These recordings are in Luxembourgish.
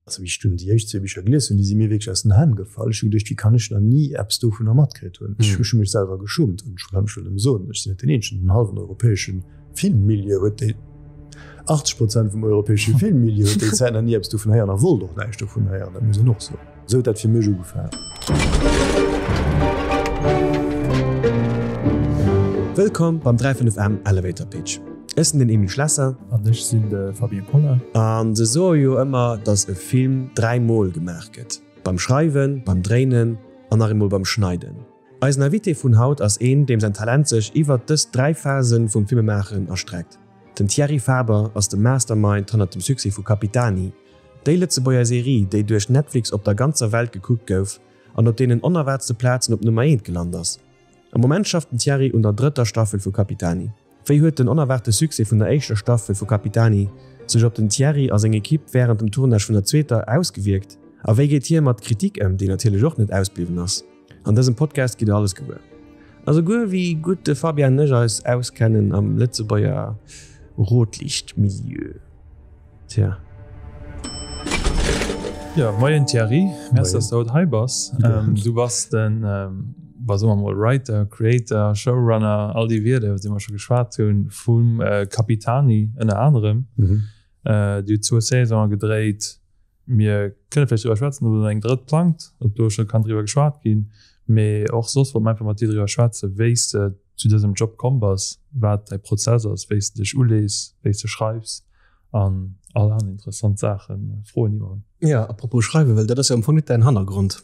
Also wéi ech dunn déi éischt zwee Bicher gelies hunn, déi si mir wierklech aus den Hänn gefall. Ech hu geduecht, wéi kann ech nach ni eppes dovunner matkritt hunn? Ech hu mech selwer geschummt an ech kann mech wëll nëmme soen, ech sinn net deen eenzegen, den hallwen europäesche Filmmilieu huet déi, 80 Prozent vum europäesche Filmmilieu huet déi Zäit nach ni eppes dovun héieren a wollt och näischt dovun héieren, dat muss een och soen. Esou huet dat fir mech ugefaangen. Wëllkomm beim 35M Elevator Pitch. Ech sinn den Emile Schlesser. An ech sinn de Fabien Poller. A se soe jo ëmmer, datt e Film 3 Mol gemaach gëtt, beim Schreiwen, beim Dréinen an nach eemol beim Schneiden. Eisen Invité vun haut ass een, deem säin Talent sech iwwert dës 3 Phasen vum Filmemaachen erstreckt. Den Thierry Faber ass de Mastermind hannert dem Succès vu Capitani, déi Lëtzebuerger Serie, déi duerch Netflix op der ganzer Welt gekuckt gouf an op deenen onerwaartste Plazen op Nummer eent gelant ass. Am Moment schafft den Thierry un der drëtter Staffel vu Capitani. Wéi huet den onerwaarte Succès vun der éischter Staffel vu Capitani sech op den Thierry a seng Ekipp wärend dem Tournage vun der zweeter ausgewierkt? A wéi geet hie mat Kritik ëm, déi natierlech och net ausbliwwen ass? An dësem Podcast gitt der alles gewuer. A souguer wéi gutt de Fabian an ech eis auskennen am Lëtzebuerger Rotlichtmilieu. Tja. Jo, moien Thierry, merci dass du haut hei bass. Du bass den, bah soe mer mol Writer, Creator, Showrunner, all déi Wierder iwwer déi mer scho geschwat hunn, vum Capitani ënner anerem. Dir hutt zwou Saisonen gedréit. Mir kënne vläicht driwwer schwätzen, ob der eng drëtt plangt, ob do scho kann driwwer geschwat ginn. Mee och soss wollte mer einfach mat dir driwwer schwätzen, wéi s de zu dësem Job komm bass, wat däi Prozess ass, wéi s de dech ulees, wéi s de schreifs an all aner interessant Saachen, Froen, déi mer hunn. Jo, à propos schreiwen, well dat ass jo am Fong net däin Hannergrond,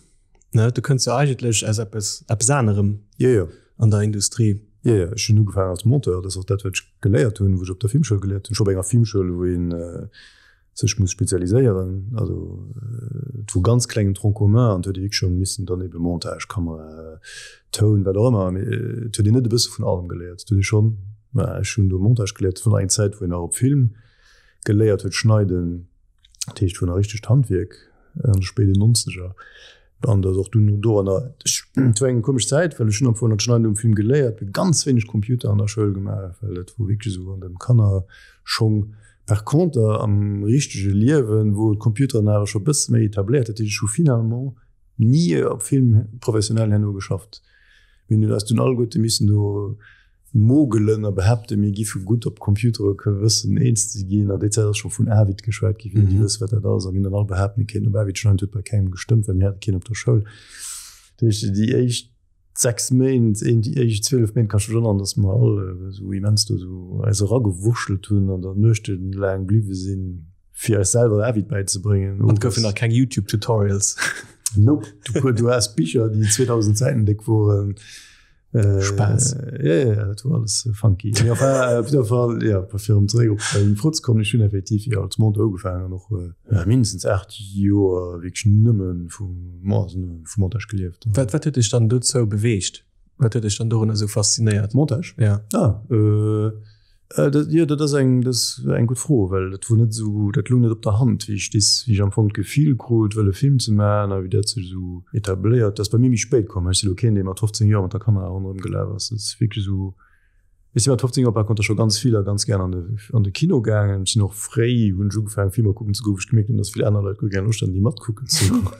ne? Du kënns jo eigentlech aus eppes, eppes anerem Jo, jo. an der Industrie. Jo, jo, ech hunn ugefaangen als Monteur, dat ass och dat, wat ech geléiert hunn, wou ech op der Filmschoul geléiert hunn. Ech war op enger Filmschoul, wou een sech muss spezialiséieren, also et wor ganz klengen Tronc commun an et huet ee wierklech schonn missen dann ebe Montage, Kamera, Toun, wat och ëmmer, mee et huet een net e bësse vun allem geléiert. Et huet ee schonn, mä ech hunn do Montage geléiert, et wor nach eng Zäit wou een nach op Film geléiert huet schneiden, dat heescht et wor nach richtegt Handwierk an de spéiden Nonzeger. An dat ass och dunn doranner, ech, et war eng komesch Zäit, well ech hunn am Fong dat Schneiden um Film geléiert, mee ganz wéineg Computer an der Schoul gemaach, well dat wor wierklech esou an de Kannerschong. Par conter am richtege Liewen, wou d'Computeren awer scho bësse méi etabléiert, dat heescht ech hu finalement ni op Film professionell herno geschafft. Mir hunn eis dunn alleguerte missen do mogelen a behaapten, mir giffe gutt op Computere kënne wëssen eens ze ginn. An déi Zäit ass scho vun Avid geschwat gi fir déi wësse wat dat ass. A mir hunn dann all behaapt, mir kéinten op Avid schneiden. Et huet bei kengem gestëmmt, well mir hate keen op der Schoul. Dat heescht déi éischt 6 Méint, een déi éischt 12 Méint kann ech mech erënneren, datt mer all esou immens do esou eis eragewurschtelt hunn an dann nuechtelaang bliwwe sinn, fir eis selwer Avid bäizebréngen. An et goufen nach keng YouTube Tutorials. Nope, du, du has Bicher, déi 2000 Säiten déck woren. Spaass. Ja, ja, ja, dat war alles funky. Mee enfin, op jidder Fall, ja, fir erëm zeréck op deng Fro ze kommen, ech hunn effektiv jo als Monteur ugefaangen an och mindestens 8 Joer wierklech nëmme vum, also nëmme vum Montage gelieft. Wat, wat huet dech dann dozou beweegt? Wat huet dech dann dorunner esou faszinéiert? Montage? Ja. Ah, äh, dat, jo, dat ass eng, dat ass eng gutt Fro, well dat wor net esou, dat lung net op der Hand, wéi ech dis, wéi ech am Fong d'Gefill krut, wëlle Film ze maachen a wéi dat sech esou etabléiert. Dat ass bei mir méi spéit komm. Ech si lo keen, dee mat 15 Joer mat der Kamera ronderëm gelaf ass. Dat ass wierklech esou, ech si mat 15 Joer par conter scho ganz vill a ganz gär an de, an de Kino gaangen. Ech sinn och fréi, hunn ech ugefaangen, Filmer kucken ze goen, wou ech gemierkt hunn, datt vill aner Leit guer keng Loscht haten, déi matkucken ze goen.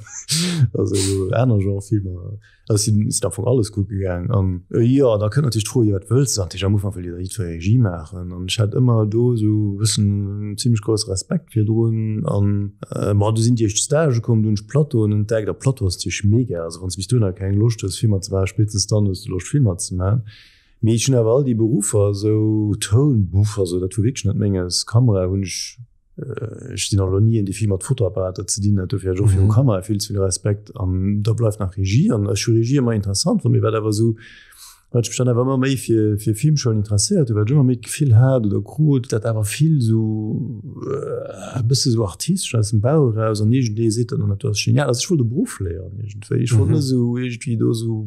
Also esou aner Genre Filmer. Also sinn sinn am Fong alles kucke gaang an jo da kënnt natierlech d'Fro, jo wat wëlls de? An am Ufank wëll jiddweree Regie maachen an ech hat ëmmer do esou e bëssen zimmlech grousse Respekt virdrun an bon du sinn déi éischt Stagë komm, du hunn ech Plateauen entdeckt a Plateau ass natierlech mega, also wann s de bis dohinner keng Loscht hues Filmer ze maachen, spéitstens dann hues de Loscht Filmer ze maachen. Mee ech hunn awer all déi Beruffer esou Tounbuff, also dat wor wierklech net menges, Kamera hunn ech Ech sinn och elo ni een, dee vill mat Fotoapparater ze dinn huet, dofir hat ech och viru Kamerae vill ze vill Respekt. An da bleift nach Regie. An ech hu Regie ëmmer interessant fonnt, mee wat awer esou, wat ech mech dann awer ëmmer méi fir, fir Filmschoulen interesséiert hunn, well ech ëmmer méi d'Gefill hat oder krut, dat awer vill esou e bësse esou artistesch aus dem Bauch eraus an iergendee seet dann, an dat do ass genial. Also ech wollt e Beruff léieren iergendwéi. Ech wollt net esou iergendwéi do esou,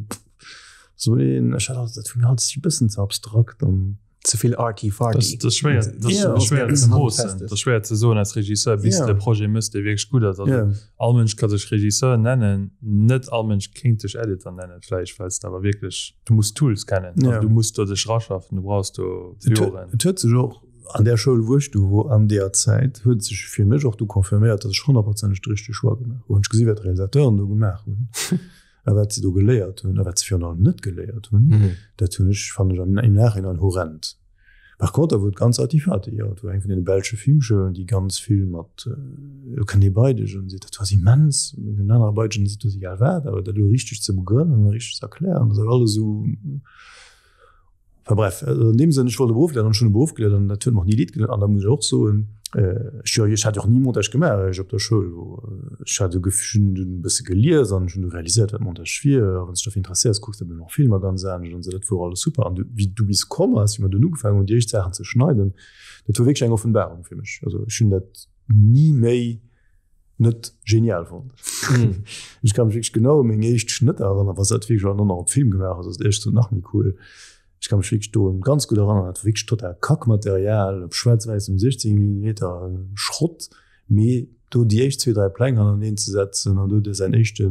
esou een, ech hat alt, dat war mir alt e bëssen ze abstrakt an. Ze vill arty farty. Dat ass schwéier, dat ass schwéier ze moossen. Dat ass schwéier ze soen als Regisseur, bis de Projet méchs, dee wierklech gutt ass. Also all Mënsch ka sech Regisseur nennen, net all Mënsch kéint sech Editor nennen vläicht, well s de awer wierklech, du muss d'Tools kennen an du muss do dech raschaffen, du brauchs do Joren. Et huet sech och. An där Schoul, wou ech du wor an deeër Zäit, huet sech fir mech och du confirméiert, datt ech honnertprozenteg de richtege Choix gemaach hunn. Hunn ech gesi wat d'Realisateuren do gemaach hunn a wat se do geléiert hunn a wat se virun allem net geléiert hunn, dat hunn ech, fannen ech am im Nachhinein horrend. Par conter wor et ganz artifati, jo, et wor eng vun deene belsche Filmschoulen, déi ganz vill mat, do kënnt ee bei dech an seet, dat ass immens, an en anere bei dech an seet, dat ass egal wat, awer dat elo richteg ze begrënnen a richteg ze erklären, dat ass awer alles esou, enfin bref, also an deem Sënn, ech wollt e Beruff léieren an ech hunn e Beruff geléiert an dat huet mer och ni leed gedoen an da muss ech och soen, Ech, jo, ech hat jo och ni Montage gemaach, wéi ech op der Schoul wor. Ech hat esou gef, ech hunn dunn e bësse gelies an ech hunn du realiséiert, wat Montage wier. A wann s de dech derfir interesséiers, kucks de eben och Filmer ganz anescht an esou. Dat wor alles super. An du, wéi du bis komm ass, wéi mer dunn ugefaangen hunn, déi éischt Saachen ze schneiden, dat wor wierklech eng Offenbarung fir mech. Also ech hunn dat ni méi net genial fonnt. Ech ka mech wierklech genau u meng éischt Schnëtter erënneren, wa se dat wierklech och nach op Film gemaach ass, ass et éischt gesot nach méi cool. Ech ka mech wierklech do ganz gutt erënneren, dat war wierklech total Kackmaterial op schwaarz-wäissem 16 Millimeter Schrott, mee do déi éischt zwee, dräi Pläng hannereen ze setzen an do de säin éischte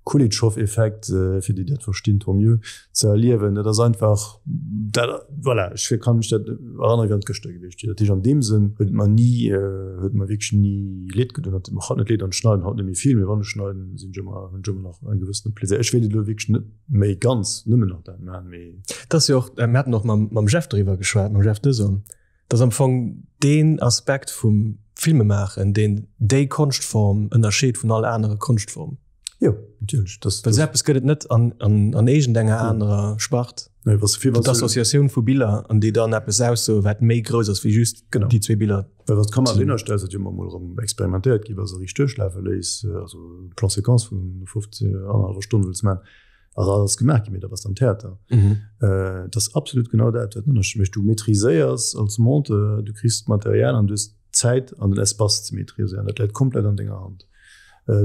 Kulitschov-Effekt, fir déi, déi dat verstinn, tant mieux, ze erliewen, dat ass einfach dat, voilà, ech ka mech dat erënnere wéi wann et gëschter gewiescht wier. Dat heescht, an deem Sënn huet et mer ni, huet et mer wierklech ni Leed gedoen. Et deet mer haut net leed an ech schneiden haut net méi vill, mee wann ech schneiden, sinn ech ëmmer, hunn ech ëmmer nach e gewëssene Plaisir. Ech wéilt et elo wierklech net méi ganz nëmmen nach dat man, mee. Dat ass jo och, mir haten och mam, mam Jeff doriwwer geschwat, mam Jeff Desom, dass am Fong deen Aspekt vum Filmemaachen, deen déi Konschtform ënnerscheet vun all anere Konschtform. Jo, natierlech. Das, Well esou eppes gëtt et net an, an, an iergendenger anerer Spart. Nee, was fir was D'Associatioun vu Biller, an déi dann eppes aussoen, wat méi grouss ass wéi just Genau. déi zwee Biller. Well wann d'Kamera hinner stells, dat jo ëmmer mol erëm experimentéiert gi, wa se riicht duerchlafe léiss, also Plan séquence vun 15, annerhallwer Stonn wëlls man, ass alles gemaach ginn, mee da bass de am Theater. Et ass absolut genau dat, wat den Ënnerscheed mécht. Du maîtriséiers als Monteur, du kriss d'Material an du hues d'Zäit an den Espace ze maîtriséieren. Dat läit komplett an denger Hand.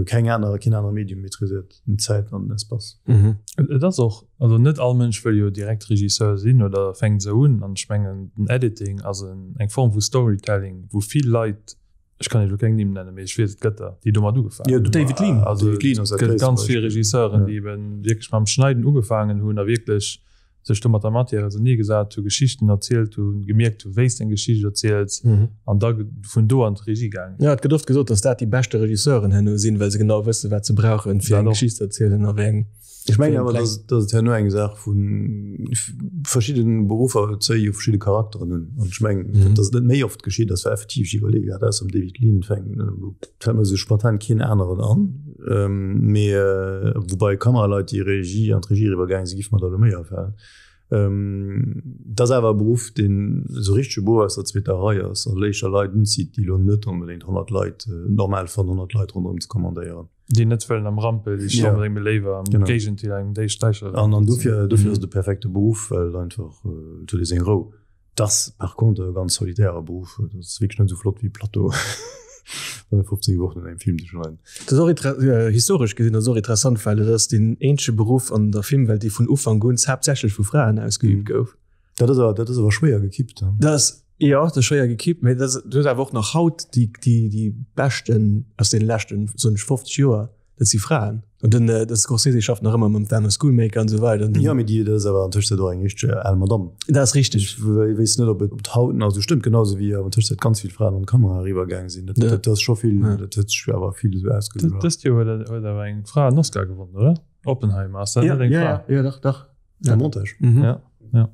Keng aner, keen anere Medium maîtriséiert den Zäit an den Espace. Et ass och, also net all Mënsch wëll jo direkt Regisseur sinn oder fänkt esou un. An ech mengen, den Editing ass eng Form vu Storytelling, wou vill Leit, ech kann Iech elo keng Nimm nennen, mee ech weess, et gëtt der, déi domat ugefaangen hunn. David Lean. Also et gëtt ganz vill Regisseuren, déi eben wierklech mam Schneiden ugefaangen hunn a wierklech sech do mat der Matière ausernee gesat hu, Geschichten erzielt hunn, gemierkt hu wéi s de eng Geschicht erziels an da vun do an d'Regie gaange sinn. Jo, et gëtt oft gesot, datt dat déi beschte Regisseuren herno sinn, well se genau wëssen, wat se brauchen, fir eng Geschicht ze erzielen a wéi eng. Ech mengen awer, datt datt et herno eng Saach vu verschidde Beruffer zéie jo verschidde Charakteren un. An ech mengen, datt et net méi oft geschitt ass, well effektiv, ech iwwerleeë grad, ausser dem David Lean fänkt fält mer esou spontan keen aneren an. Mee woubai Kameraleit déi Regie an d'Regie eriwwer gaange sinn, giff mer der elo méi afalen. Et ass awer e Beruff deen esou richtege Beruff aus der zweeter Rei ass a léischer Leit unzitt, déi elo net onbedéngt 100 Leit normal fannen 100 Leit ronderëm ze kommandéieren. Déi net wëllen am Rampe-Liicht onbedéngt, mee léiwer am Géigendeel engem däischteren. An dofir dofir ass et de perfekte Beruff, well einfach et huet ee seng Rou. 't ass par contre e ganz solitäre Beruff, dat ass wierklech net esou flott wéi Plateau 15 Wochen un engem Film ze schneiden. Dat ass och historesch gesinn ass och interessant, well et ass deen eenzege Beruff an der Filmwelt, dee vun Ufank un haaptsächlech vu Fraen ausgeüübt gouf. Dat ass awer, dat ass awer schwéier gekippt. Dat ass, jo, dat ass schwéier gekippt, mee dat ass, du hues awer och nach haut déi, déi, déi Beschten aus deene leschten, soen ech, 50 Joer, Dat si Fraen. An den de Scorsese schafft nach ëmmer mam Thelma Schoonmaker an esou weider. Jo, mee déi, dat ass awer an Tëschenzäit och eng richteg al Madamm. Dat ass richteg. Ech weess net, ob et ob et haut nach esou stëmmt, genau esou wéi awer an Tëschenzäit ganz vill Fraen an d'Kamera eriwwer gaang sinn. Dat, dat ass scho vill, dat huet sech awer vill esou ausgeluecht. Dëst Joer huet huet awer eng Fra en Oscar gewonnen, oder? Oppenheimer, ass dat net eng Fra? Jo, jo, dach, dach. Am Montage. Mhm. Ja. Ja.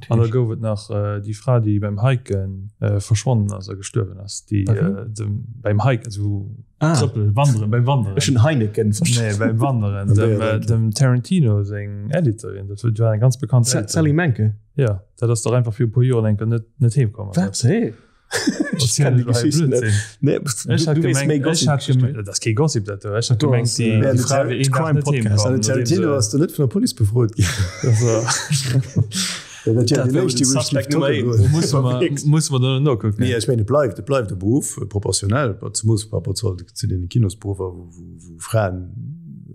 An da gouf et nach äh, déi Fra, déi beim Hiken äh, verschwonnen ass a gestuerwen ass, déi äh, dem, beim Hiken also ah. Trëppel, Wanderen, beim Wanderen. Ech hun Heineken nee, beim Wanderen dem, äh, dem Tarantino seng Editorin, dat war eng ganz bekannt Sally Menke. Ja, dat ass doch einfach fir e puer Joer enker net net heemkomm. Wat? Hey. Dat kee Gossip dat Ech hat gemengt déi Fra wier een Dag net heem komm. Tarantino ass do net vun der Police befrot ginn. Musse mer dann nokucken. Nee ech mengen et bleift et bleift e Beruff proportionell zemoos par rapport zu deene Kinosberuffer wou Fraen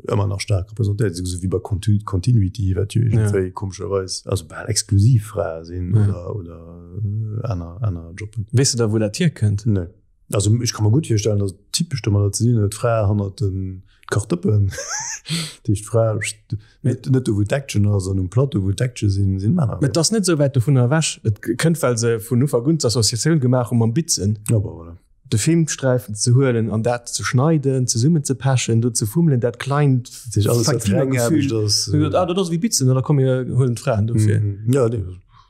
ëmmer nach staark representéiert sinn, esou wéi bei Continuity wat jo iergendwéi komescherweis also bal exklusiv Frae sinn oder oder aner aner Jobben. Weess de da wou dat hierkënnt? Nee. Also ech ka mer gutt virstellen, datt et typesch domadder ze dinn huet, Frae hannert den. D'Kach-Dëppen, dat heescht d'Fra, net net do wou d'Action ass an um Plateau wou d'Action sinn, sinn d'Männer. Mä et ass net esou wäit dovunner ewech. Et kënnt well se vun Ufank un d'Associatioun gemaach hu mam Bitzen. Ja, bon, voilà. De Filmsträifen ze huelen an dat ze schneiden, zesummenzepechen, do ze fummelen, dat kleint Dat heescht alles wat reng Aarbecht ass. Hunn gesot, ah dat ass ewéi Bitzen, da komm mir huelen d'Fraen dofir. Ja, nee,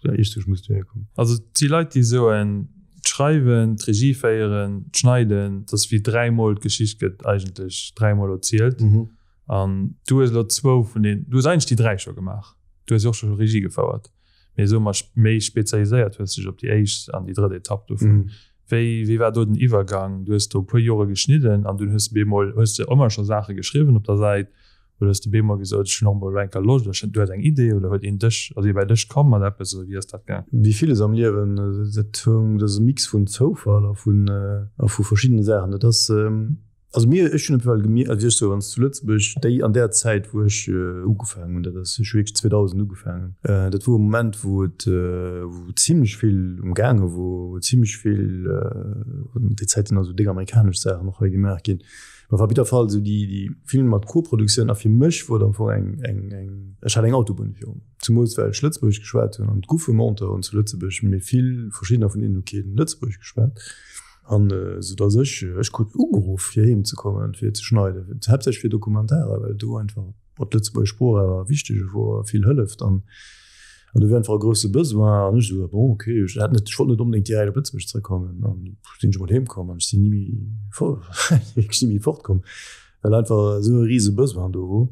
iergendwéi muss du hierkommen. Also et si Leit déi soen, D'Schreiwen, d'Regie féieren, d'Schneiden, dat ass wéi dräimol d'Geschicht gëtt eigentlech dräimol erzielt. An du hues elo zwou vun den, du hues eigentlech déi dräi scho gemaach, du hues jo och scho Regie gefouert, mee soe mer méi spezialiséiert hues dech op déi éischt an déi drëtt Etapp dovun. Wéi, wéi war do den Iwwergang? Du hues do e puer Jore geschnidden an dunn hues de bemol, hues de ëmmer scho Saache geschriwwen op der Säit Oder hues de bemol gesot, ech hunn och emol eng Kéier Loscht, oder du hues eng Idee, oder huet een dech, ass ee bei dech komm mat eppes, oder wéi ass dat gaang? Wéi villes am Liewen, dat hung, dat ass e Mix vun Zoufall a vun, a vu verschiddene Saachen. Dat ass, also mir, ech hunn op jidde Fall gemierkt, also ech soen, wann s zu Lëtzebuerg, déi, an där Zäit wou ech ugefaangen hunn, dat ass, ech hu wierklech 2000 ugefaangen, dat wor e Moment wou et, wou zimlech vill um gaange wor, wou zimlech vill, déi Zäit sinn also déck amerikanesch Saachen och hei gemaach ginn, Mä op jidder Fall esou déi, déi Film mat Koproduktioun a fir mech wor et am Fong eng, eng, eng, ech hat eng Autobunn viru mer. Zumools well ech Lëtzebuergesch geschwat hunn an et goufe Monteuren zu Lëtzebuerg, mee vill verschiddener vun deenen hu keen Lëtzebuergesch geschwat. An esou datt ech, ech krut ugeruff fir heem ze kommen, fir ze schneiden, haaptsächlech fir Documentaire, well do einfach Mat d'Lëtzebuerger Sprooch awer wichteg wor a vill hëlleft an an do wier einfach e grousse Besoin an ech esou, bon ok, ech hat net, ech wollt net onbedéngt direkt op Lëtzebuerg zrëckkommen an sinn ech emol heem komm an ech sinn ni méi fort, wierklech ni méi fortkomm, well einfach esou e rise Besoin do wor.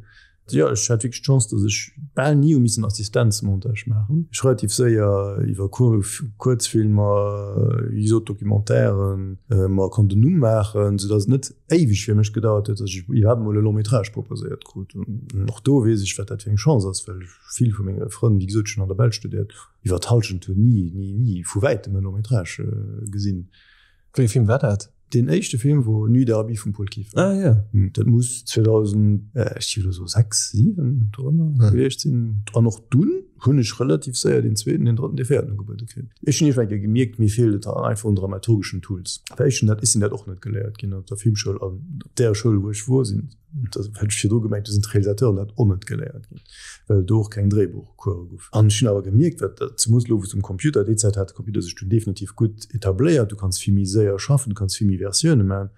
Jo, ech hat wierklech d'Chance, datt ech bal ni hu missen Assistenzmontage maachen. Ech relativ séier iwwer Kuerzfilmer, wéi gesot Documentairen, mer konnt en Numm maachen, soudatt et net éiweg fir mech gedauert huet, datt ech iwwerhaapt emol e Long métrage proposéiert krut. An och do weess ech, wat dat fir eng Chance ass, well vill vu menge Frënn, wéi gesot, ech hunn an der Belsch studéiert, iwwer d'Hallschent hunn ni, ni, ni vu wäitem e Long métrage gesinn. Wéi ee Film war dat? Deen éischte Film wor Nuit d'Arabie vum Paul Kieffer. Ah jo. Dat muss 2000, ech géif elo soe 6, 7 dorëmmer gewiescht sinn. An och dunn hunn ech relativ séier deen zweeten, deen drëtten, dee véierten ugebuede kritt. Ech hunn iergendwann eng Kéier gemierkt, mir feelt et einfach un dramaturgeschen Tools. Well ech hunn dat, ech sinn dat och net geléiert ginn op der Filmschoul an op där Schoul, wou ech wor, sinn, dat hat ech virdru gemengt, do sinn d'Realisateuren dat och net geléiert ginn, well et do och keng Dréibuchcourse gouf. An ech hunn awer gemierkt, wat dat, zemoos elo wou s um Computer, déi Zäit hat de Computer sech dunn definitiv gutt etabléiert, du kanns vill méi séier schaffen, du kanns vill méi Versioune maachen,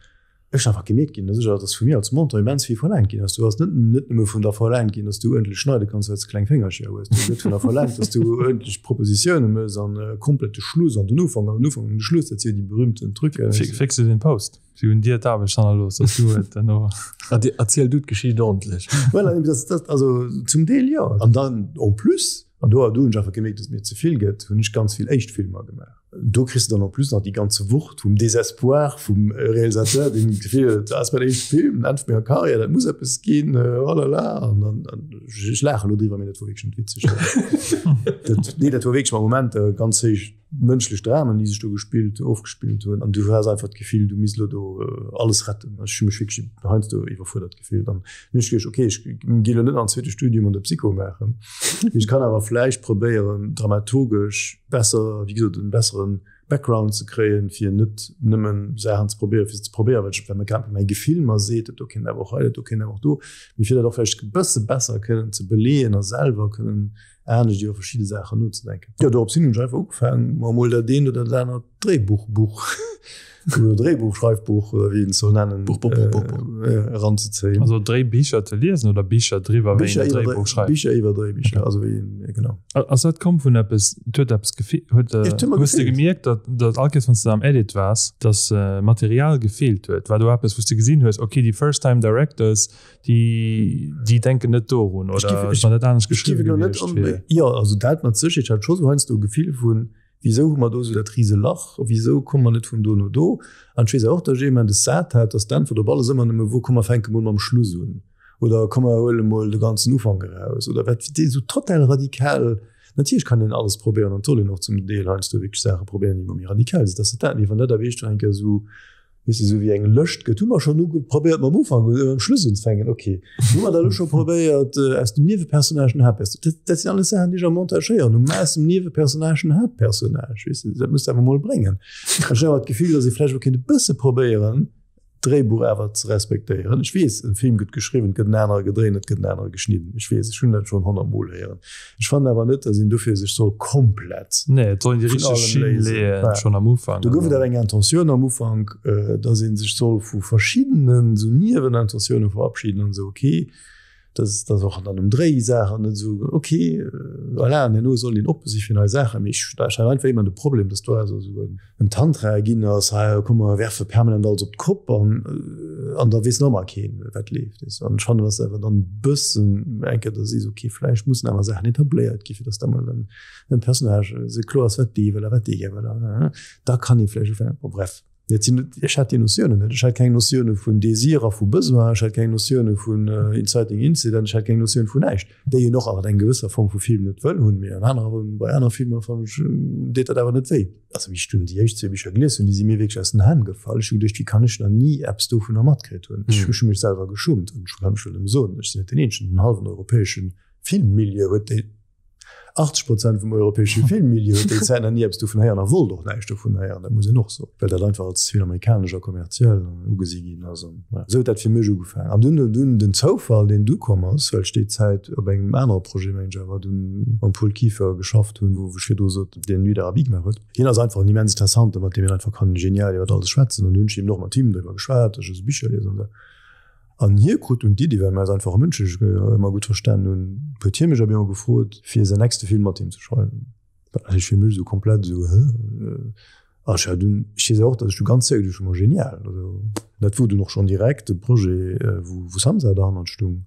Ech einfach gemierkt ginn, dass ech, dass vu mir als Monteur immens vill verlaangt ginn ass. Du ass net net nëmme vun der verlaangt ginn, dass du uerdentlech schneide kanns, well s de kleng Féngercher hues. Du gëtt vun der verlaangt, dass du uerdentlech Propositioune mëss an komplett de Schluss an den Ufank an den Ufank an de Schluss. Dat si jo déi berühmten Trucken. Fix du den Post. Si hunn dir d'Aarbecht hannerlooss, dass du et duerno. Erziel du d'Geschicht ordentlech. Voilà, dat, dat, also zum Deel jo. An dann en plus, an do, do hunn ech einfach gemierkt, dass et mir ze vill gëtt, hunn ech ganz vill éischt Filmer gemaach. Do kriss de dann en plus nach déi ganze Wucht vum Désespoir vum Realisateur, deen d'Gefill huet, dat ass mäin éischte Film, den Enn vu menger Karriär, dat muss eppes ginn, oh la la. An dann, ech laache elo driwwer, mee dat wor wierklech net witzeg. Dat, nee, dat wor wierklech mat Momenter ganz héich mënschlech Dramen, déi sech do gespillt, ofgespillt hunn. An du has einfach d'Gefill, du misst elo do alles retten. Ech hu mech wierklech heiansdo iwwerfuerdert gefillt. An hunn ech geduecht, okay, ech gi elo net an zweete Studium an de Psycho maachen, mee ech kann awer vläicht probéieren, dramaturgesch, besser, wéi gesot, en besseren Background ze kréien, fir net nëmmen Saachen ze probéieren, fir se ze probéieren, well ech, well grad mäi Gefill mer seet, dat do kéint awer och hei, dat do kéint awer och do, mee fir dat och vläicht e bësse besser kënnen ze beleeën a selwer kënnen anescht iwwer verschidde Saachen nozedenken. Jo, dorops hin hunn ech einfach ugefaangen, mer emol dat eent oder dat anert Dréibuchbuch oder Dréibuchschreifbuch oder wéi een et soll nennen, Buch, Buch, Buch, Buch, Buch. eranzezéien. Also Dréibicher ze liesen oder Bicher driwwer, wéi een e Dréibuch schreift? Bicher iwwer Dréibicher, also wéi een, genau. Ass dat komm vun eppes, et huet eppes gefeelt, huet, Et huet mer hues de gefeelt. gemierkt, datt, datt all Kéiers wann s de am Edit waars, datt Material gefeelt huet? War do eppes wou s de gesinn hues, okay, déi first time directors, déi, déi denken net dorun Ech oder géif, ech, wann dat anescht ech géif geschriwwe elo net gewiescht onbe, wier? jo, also dat mat Sécherheet, ech hat scho sou heiansdo e Gefill vun, Wisou hu mer do esou dat rise Lach? Wisou komme mer net vun do no do? An ech weess awer och, datt ech eemol des sat hat, datt d'Äntwert op alles ëmmer nëmme wor, Komm mer fänke mol mam Schluss un oder komm mer huele mol de ganzen Ufank eraus oder wat, déi esou total radikal. Natierlech kann een alles probéieren an et soll een och zum Deel heiansdo wierklech Saache probéieren, déi emol méi radikal sinn, dat ass net dat. Mee wann dat awer eescht eng Kéier esou Weess de, sou wéi eng Lëscht gëtt, hu mer schonn uge probéiert mam Ufank un, mam Schluss unzefänken, ok. Hu mer da lo scho probéiert, aus dem Niewepersonnage en Haaptperson, dat, dat sinn alles Saachen, déi ech am Montage héieren hunn, ma aus dem Niewepersonnage en Haaptpersonnage, weess de, dat muss de awer mol bréngen. Ech hunn awer d'Gefill, datt ee vläicht och kéint e bësse probéieren, Dréibuch awer ze respektéieren. Ech weess, e Film gëtt geschriwwen, et gëtt en anere gedréint, et gëtt en anere geschnidden. Ech weess, ech hunn dat schonn 100 Mol héieren. Ech fannen awer net, datt een dofir sech soll komplett Nee, et soll een déi vun richteg allem Schinn léisen. leeën, Voilà. schonn am Ufank. Do An gouf et dann. awer eng Intentioun am Ufank, datt ee sech soll vu verschiddenen esou Niewenintentioune verabschieden an esou, okay, dass dass och dann um Dréi Saachen net esou ok voilà, an herno soll een oppe si fir nei Saachen. Mee ech ech hat einfach ëmmer de Problem, dass do also esou en en Tantra ginn ass, hei komm mer werfe permanent alles op d'Kopp an an da weess nach ëmmer keen wat leeft weess de. An ech fannen, dass awer dann e bëssen eng Kéier da sees, ok vläicht mussen awer Saachen etabléiert gi fir dass da mol en en Personnage esou kloer ass wat dee wëll a wat dee gär wëll an da kann ee vläicht ufänken, bon bref. Et sinn, ech hat déi Notiounen net. Ech hat keng Notioune vun Désir a vu Besoin, ech hat keng Notioune vun Inciting Incident, ech hat keng Notioun vun näischt, déi een och awer eng gewësser Form vu Film net wëll hunn. Mee an anerer, bei anere Filmer fannen ech, deet dat awer net wéi. Also wéi ech dunn déi éischt zwee Bicher gelies hunn, déi si mir wierklech aus den Hänn gefall. Ech hu geduecht, wéi kann ech nach ni eppes dovunner matkritt hunn? Ech hu mech selwer geschummt an ech kann mech wëll nëmme soen, ech sinn net deen eenzegen, den hallwen europäesche Filmmilieu huet déi 80 Prozent vum europäesche Filmmilieu huet déi Zäit nach ni eppes dovun héieren a wollt och näischt dovun héieren, dat muss een och soen, well dat einfach als ze vill amerikanesch a kommerziell ugesi ginn ass. An voilà, esou huet dat fir mech ugefaangen. An dunn, dunn den Zoufall, deen du komm ass, well ech déi Zäit op engem anere Projet, mengen ech awer, dunn mam Paul Kieffer geschafft hunn, wou ech virdu sot, deen Nuit d'Arabie gemaach huet. Hien ass einfach en immens Interessante, mat deem een einfach kann genial iwwer alles schwätzen. An du hunn ech eben och mat him driwwer geschwat, ech hu sou Bicher liesen an esou. An hie krut dunn d'Iddi, well mir eis einfach mënschlech ëmmer gutt verstanen hunn, huet hie mech op eemol gefrot, fir säin nächste Film mat him ze schreiwen. Dat war natierlech fir mech esou komplett esou, Hä? An ech hat dunn, ech weess och, datt ech du ganz séier geduecht hunn, Ma genial! Also, dat wor dunn och schonn direkt de Projet, wou wou Samsa derhannert stung,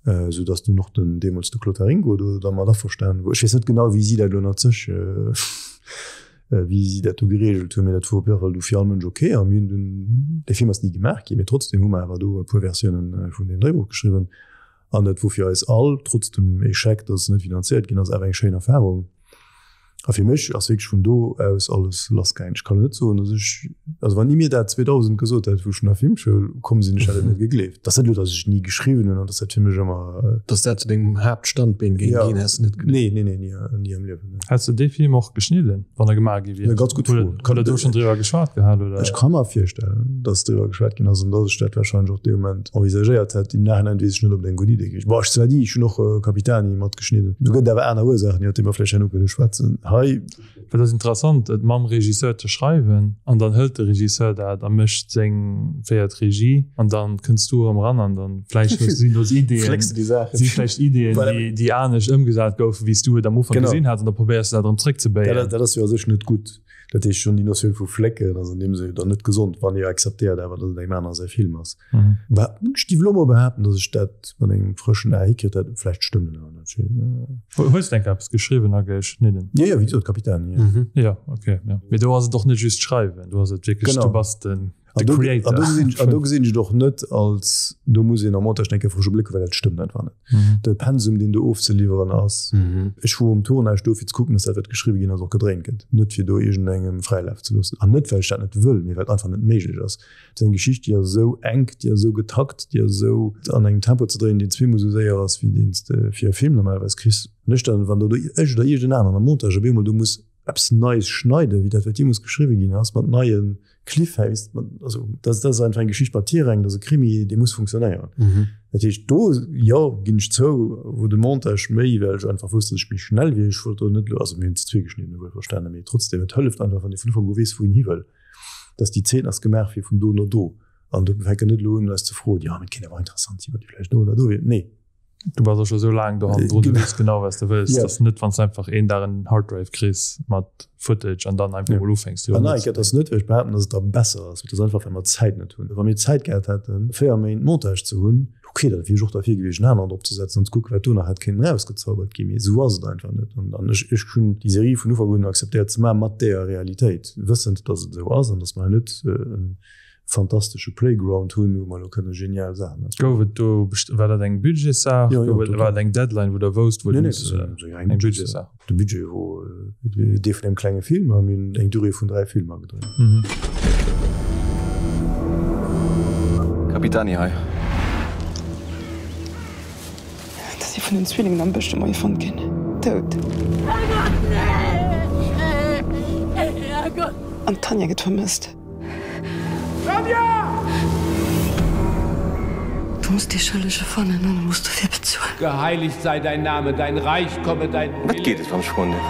esou datt dunn och den deemools de Claude Waringo do dermat averstanen wor. Ech weess net genau, wéi si dat elo ënnert sech Wéi si dat do gereegelt hunn, mee dat wor op jidde Fall du fir all Mënsch ok. A mir hunn dunn, dee Film ass ni gemaach ginn, mee trotzdem hu mer awer do e puer Versiounen vun deem Dréibuch geschriwwen. An dat wor fir eis all, trotz dem Echec, dass et net finanziéiert ginn ass, awer eng schéin Erfahrung. A fir mech ass wierklech vun do aus alles lassgaangen. Ech kann net soen, dass ech, also wann ee mir dat 2000 gesot hätt, wou ech an der Filmschoul komm sinn, ech hätt et net gegleeft. Dat ass net elo, dass ech ni geschriwwen hunn an dass dat fir mech ëmmer. Dass dat zu dengem Haaptstandbeen géing ginn, häss de net geduecht? Nee, nee, nee, ni, ni am Liewen. Häss de dee Film och geschnidden, wann e gemaach gi wier? Ganz gutt Fro. Hutt der do schonn driwwer geschwat gehat, oder? Ech ka mer virstellen, datt driwwer geschwat ginn ass an datt ech dat warscheinlech och dee Moment envisagéiert hätt. Im Nachhinein weess ech net, ob et eng gutt Idee gewiescht. Bon, ech cela dit, ech hunn och Capitani matgeschnidden. Do gëtt et awer aner Ursaachen, iwwer déi mer vläicht herno kënne schwätzen. Hei. Well et ass interessant, et mam Regisseur ze schreiwen an dann hëlt de Regisseur dat a mécht seng, féiert Regie an dann kënns du erëm eran an dann vläicht hues sinn do Ideeën, Flécks de déi Saachen. si vläicht Ideeën, déi, déi anescht ëmgesat goufen, wéi s du et am Ufank Genau. gesinn has an da probéiers de dat erëm zréckzebéien. Dat, dat ass jo a sech net gutt. Dat heescht schonn déi Notioun vu flécken ass an deem Sënn jo dann net gesond, wann Dir akzeptéiert awer, datt et engem anere säi Film ass. Bah, ech géif elo mol behaapten, datt ech dat mat engem frëschen A hikritt hätt. Vläicht stëmmt et awer net. Hues de eng Kéier eppes geschriwwen a geschnidden? Jo, jo, wéi gesot, Capitani, jo. Jo, okay, jo. Mee do ass et och net just schreiwen, do ass et wierklech, Genau. du bass den, An de do, Creator. an do gesinn ech, an do gesinn ech et och net als, do muss een am Montage eng Kéier frësche Bléck hunn, well dat stëmmt einfach net. De Pensum, deen do ofzeliwweren ass, ech wor um Tournage do fir ze kucken, datt dat wat geschriwwe ginn ass och gedréint gëtt, net fir do iergendengem Fräilaf ze loossen. An net well ech dat net wëll, mee well et einfach net méiglech ass. Dat ass eng Geschicht, déi ass esou enk, déi ass esou getakt, déi ass esou an engem Tempo ze dréinen, deen zweemol esou séier ass, wéi deen s de fir e Film normalerweis kriss. An ech dann, wann do ech oder iergendeen aneren am Montage op eemol do muss eppes Neies schneiden, wéi dat wat jeemools geschriwwe ginn ass, mat neie Cliffhangers, mat, also dat, dat ass einfach eng Geschicht mat Tirang, dat ass e Krimi, dee muss funktionéieren. Dat heescht, do, jo, ginn ech zou, wou de Montage méi, well ech einfach wousst, datt ech méi schnell wier, ech wollt do net elo, also mir hunn ze zwee geschnidden, wuelverstanen, mee trotzdem, et hëlleft einfach, wann ee vun Ufank u weess, wou een hi wëll. Dass déi Zeen ass gemaach fir vun do no do. An do fänken net elo un eis ze froen, jo, mee et kéint awer interessant sinn, wann déi vläicht do oder do wier. Nee. Du bass och scho sou laang do hannendrun, du Genau. weess genau, wat s de wëlls. Ja. Et ass net, wann s de einfach een Dag en Harddrive kriss mat Footage an dann einfach Ja. mol ufänks driwwer An nei, et ass nozedenken. net, well ech behaapten, dass et da besser ass, et ass einfach, well mer d'Zäit net hunn. Wa mir Zäit gehat hätten, 4 Méint Montage ze hunn, ok, da wier ech och derfir gewiescht, en aneren drop ze setzen an ze kucken, wat do nach hätt kéinten erausgezaubert ginn. Mee esou ass et einfach net. An, an ech, ech hunn déi Serie vun Ufank un akzeptéiert ze maachen, mat deeër Realitéit, wëssend, dass et esou ass an dass mer hei net e fantastesche Playground hunn, wou mer elo kënne genial Saachen Gouf et do, war dat eng Budgetssaach? Jo, jo, Gouf et, total. war et eng Deadline, wou der wousst, wou Nee, et nee, muss, dat ass eng reng eng Budgetssaach. Budgetssaach? De Budget wor dee vun engem klenge Film a mir hunn eng Durée vun 3 Filmer gedréint. Capitani hei. Et ass ee vun den Zwillingen am Bësch de Moie fonnt ginn, dout. An d'Tanja gëtt vermësst. Tanja! Du muss dee Schëllege fannen an e muss dofir bezuelen. Geheiligt sei dein Name, dein Reich komme, dein Wat Wille. geet et, wann ech froen dierf?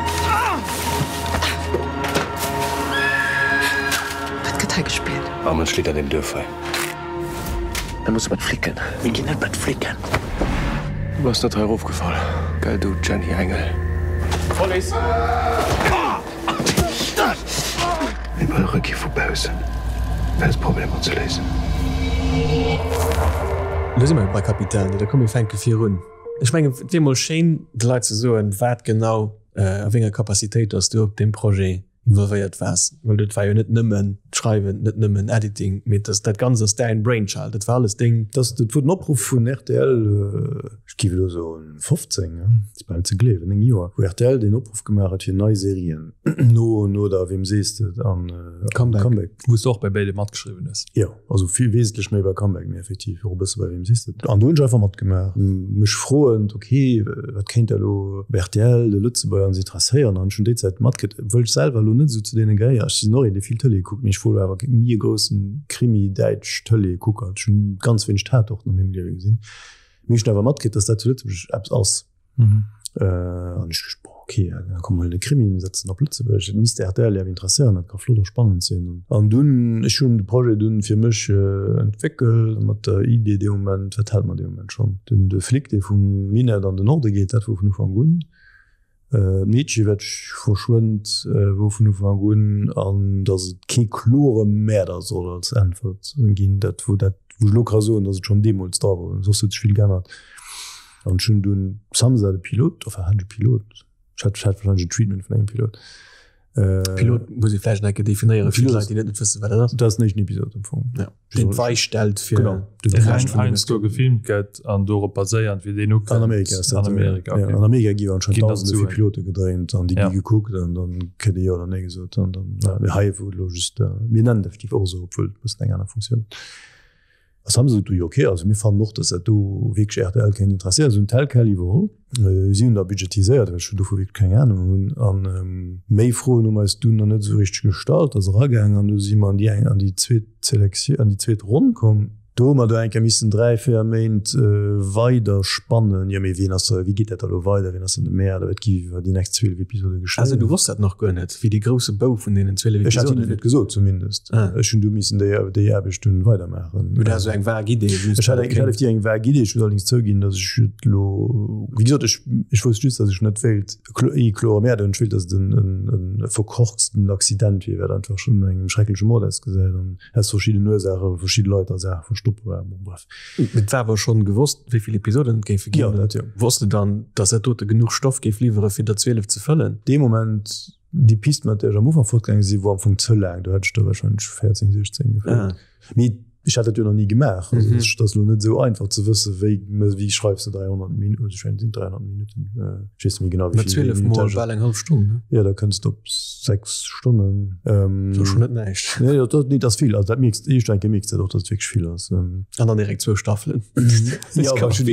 Wat gëtt hei gespillt? All Mënsch leet an deem Duerf hei. Da muss mat flicken. Mir ginn net mat flicken. Du bass net hei erofgefall, gell du Jenny Engel? Police! Mir brauche kee vu baussen, fir eis Problemer ze léisen. Lo si mer bei Capitani, da komm mir fänke virun. Ech mengen, et wier mol schéin de Leit ze soen, wat genau a wéi enger Capacitéit dass du op deem Projet involvéiert waars, well dat war jo net nëmmen d'Schreiwen, net nëmmen Editing, mee dat dat Ganzt ass däin Brainchild, dat war alles deng. Dat dat wor den Opruff vun rtl, ech géif elo soen 15, ass bal net ze gleewen, 9 Joer, wou rtl deen Opruff gemaach huet fir nei Serien no no der Wem sees de et an Comeback. Wou s de och bei béide matgeschriwwen hues. Jo. Also vill wesentlech méi bei Comeback, mee effektiv och e bësse bei Wem siehst du. An do hunn ech einfach matgemaach, mech froend, ok, wat kéint da elo op rtl de Lëtzebuerger ons interesséieren? An ech hunn déi Zäit matkritt, obwuel ech selwer elo net esou zu deene gehéier, ech sinn och een, dee vill Tëlee kuckt, mee ech wor awer ni e groussen Krimi-Däitsch-Tëlee-Kucker. Ech hunn ganz wéineg Tatorten a mengem Liewe gesinn, mee ech hunn awer matkritt, datt dat zu Lëtzebuerg eppes ass. Mhm. Äh, an ech gedacht, boah, okay, da komm mal de Krimi, mir setzen op Lëtzebuerg, dat misst RTL ja interesséieren, dat ka flott a spannend sinn. An dunn, ech hunn de Projet dunn fir mech äh, entwéckelt mat der Idee dee Moment, wat hat mer dee Moment schonn? Den de Flic, dee vum Minett an den Norde geet, dat wor vun Ufank un. Äh, d'Meedche wat verschwënnt, äh, wor vun Ufank un an datt et kee klore Mäerder soll als Äntwert ginn, dat wor dat, wou ech elo ka soen, datt et schonn deemools dra wor, soss huet sech vill geännert. An ech hunn dunn Samsa de Pilot, enfin hat ech e Pilot? Ech hat, ech hat wahrscheinlech en Treatment vun engem Pilot. Äh, Pilot muss ee vläicht nach eng Kéier definéieren fir Pilot d'Leit, déi net wëssen, wat dat ass. Dat ass den éischten Episod am Fong. Ja. Deen d'Weich stellt fir Genau. Den de Rescht vun dem heiansdo gefilmt gëtt an dorop baséiernd, wéi deen ukënnt. An Amerika ass dat. An Amerika, okay. Ja, an Amerika gi anscheinend Ginn dann Dausende vu Suen. Pilote gedréint an déi Ja. gi gekuckt an dann kritt ee Jo oder Nee gesot an dann, ja, mee hei wou elo just, mir nennen et effektiv och esou, obwuel et e bëssen eng aner Funktioun huet. Was haben se gesot, jo okay, also mir fannen och, datt dat do wierklech rtl kéint interesséieren. Se hunn tel quel iwwerholl. Si hunn da budgetiséiert, well ech hunn dovu wierklech keng Anung hunn. An méi Froen hu mer eis dunn nach net esou richteg gestallt, ass eragaangen an du si mer an déi eng, an déi zweet Selektioun, an déi zweet Ronn komm. Do hu mer do eng Kéier missen 3, 4 Méint weider spannen, jo mee wien ass da, wéi geet dat da elo weider, wien ass dann de Mäerder, wat gi iwwer déi nächst 12 Episode geschéien. Also du wosst dat nach guer net, wéi dee grousse Bou vun deenen 12 Ech hat Episoden hinnen et net gesot zumindest. Ah. Ech hunn du missen déi, déi Aarbecht dunn weidermaachen. Du hat esou eng vag Idee just. Ech hat eng, ech hat effektiv eng vag Idee. Ech muss allerdéngs zouginn, datt ech et elo, wéi gesot, ech, ech wousst just, datt ech net wéilt e klore Mäerder hunn. Ech wéilt, datt et en, en, e verkorksten Accident wier, wat einfach schonn no engem schreckleche Mord ausgesäit an aus verschiddenen Ursaache verschidde Leit a Saache verstoppt waren. Bon, bref. Et war awer schonn gewosst, wéi vill Episoden et géife ginn. Jo, dat jo. Wosst de dann, datt dat dote genuch Stoff géif liwwere fir der 12 ze fëllen? Dee Moment Déi Pist, mat där ech am Ufank fortgaange sinn, wor am Fong ze laang. Do hätt ech der warscheinlech 14, 16 gefëllt. Ah. Mee ech hat dat jo nach ni gemaach. Also, mm -hmm. Dat ass lo net esou einfach ze wësse wéi, wéi schreifs de 300 Minuten, also ech mengen, et sinn 300 Minuten, ech weess net méi genau, wéi vill. 12 mol bal eng hallef Stonn, ne? Jo, da kënns de op 6 Stonnen. Ähm, dat ass schon net näischt. Nee, dat, dat, nee, dat ass vill. Also dat mierks, éischt eng Kéier mierks de dat och, datt et wierklech vill ass. An dann direkt zwou Staffelen. Ja, aber schon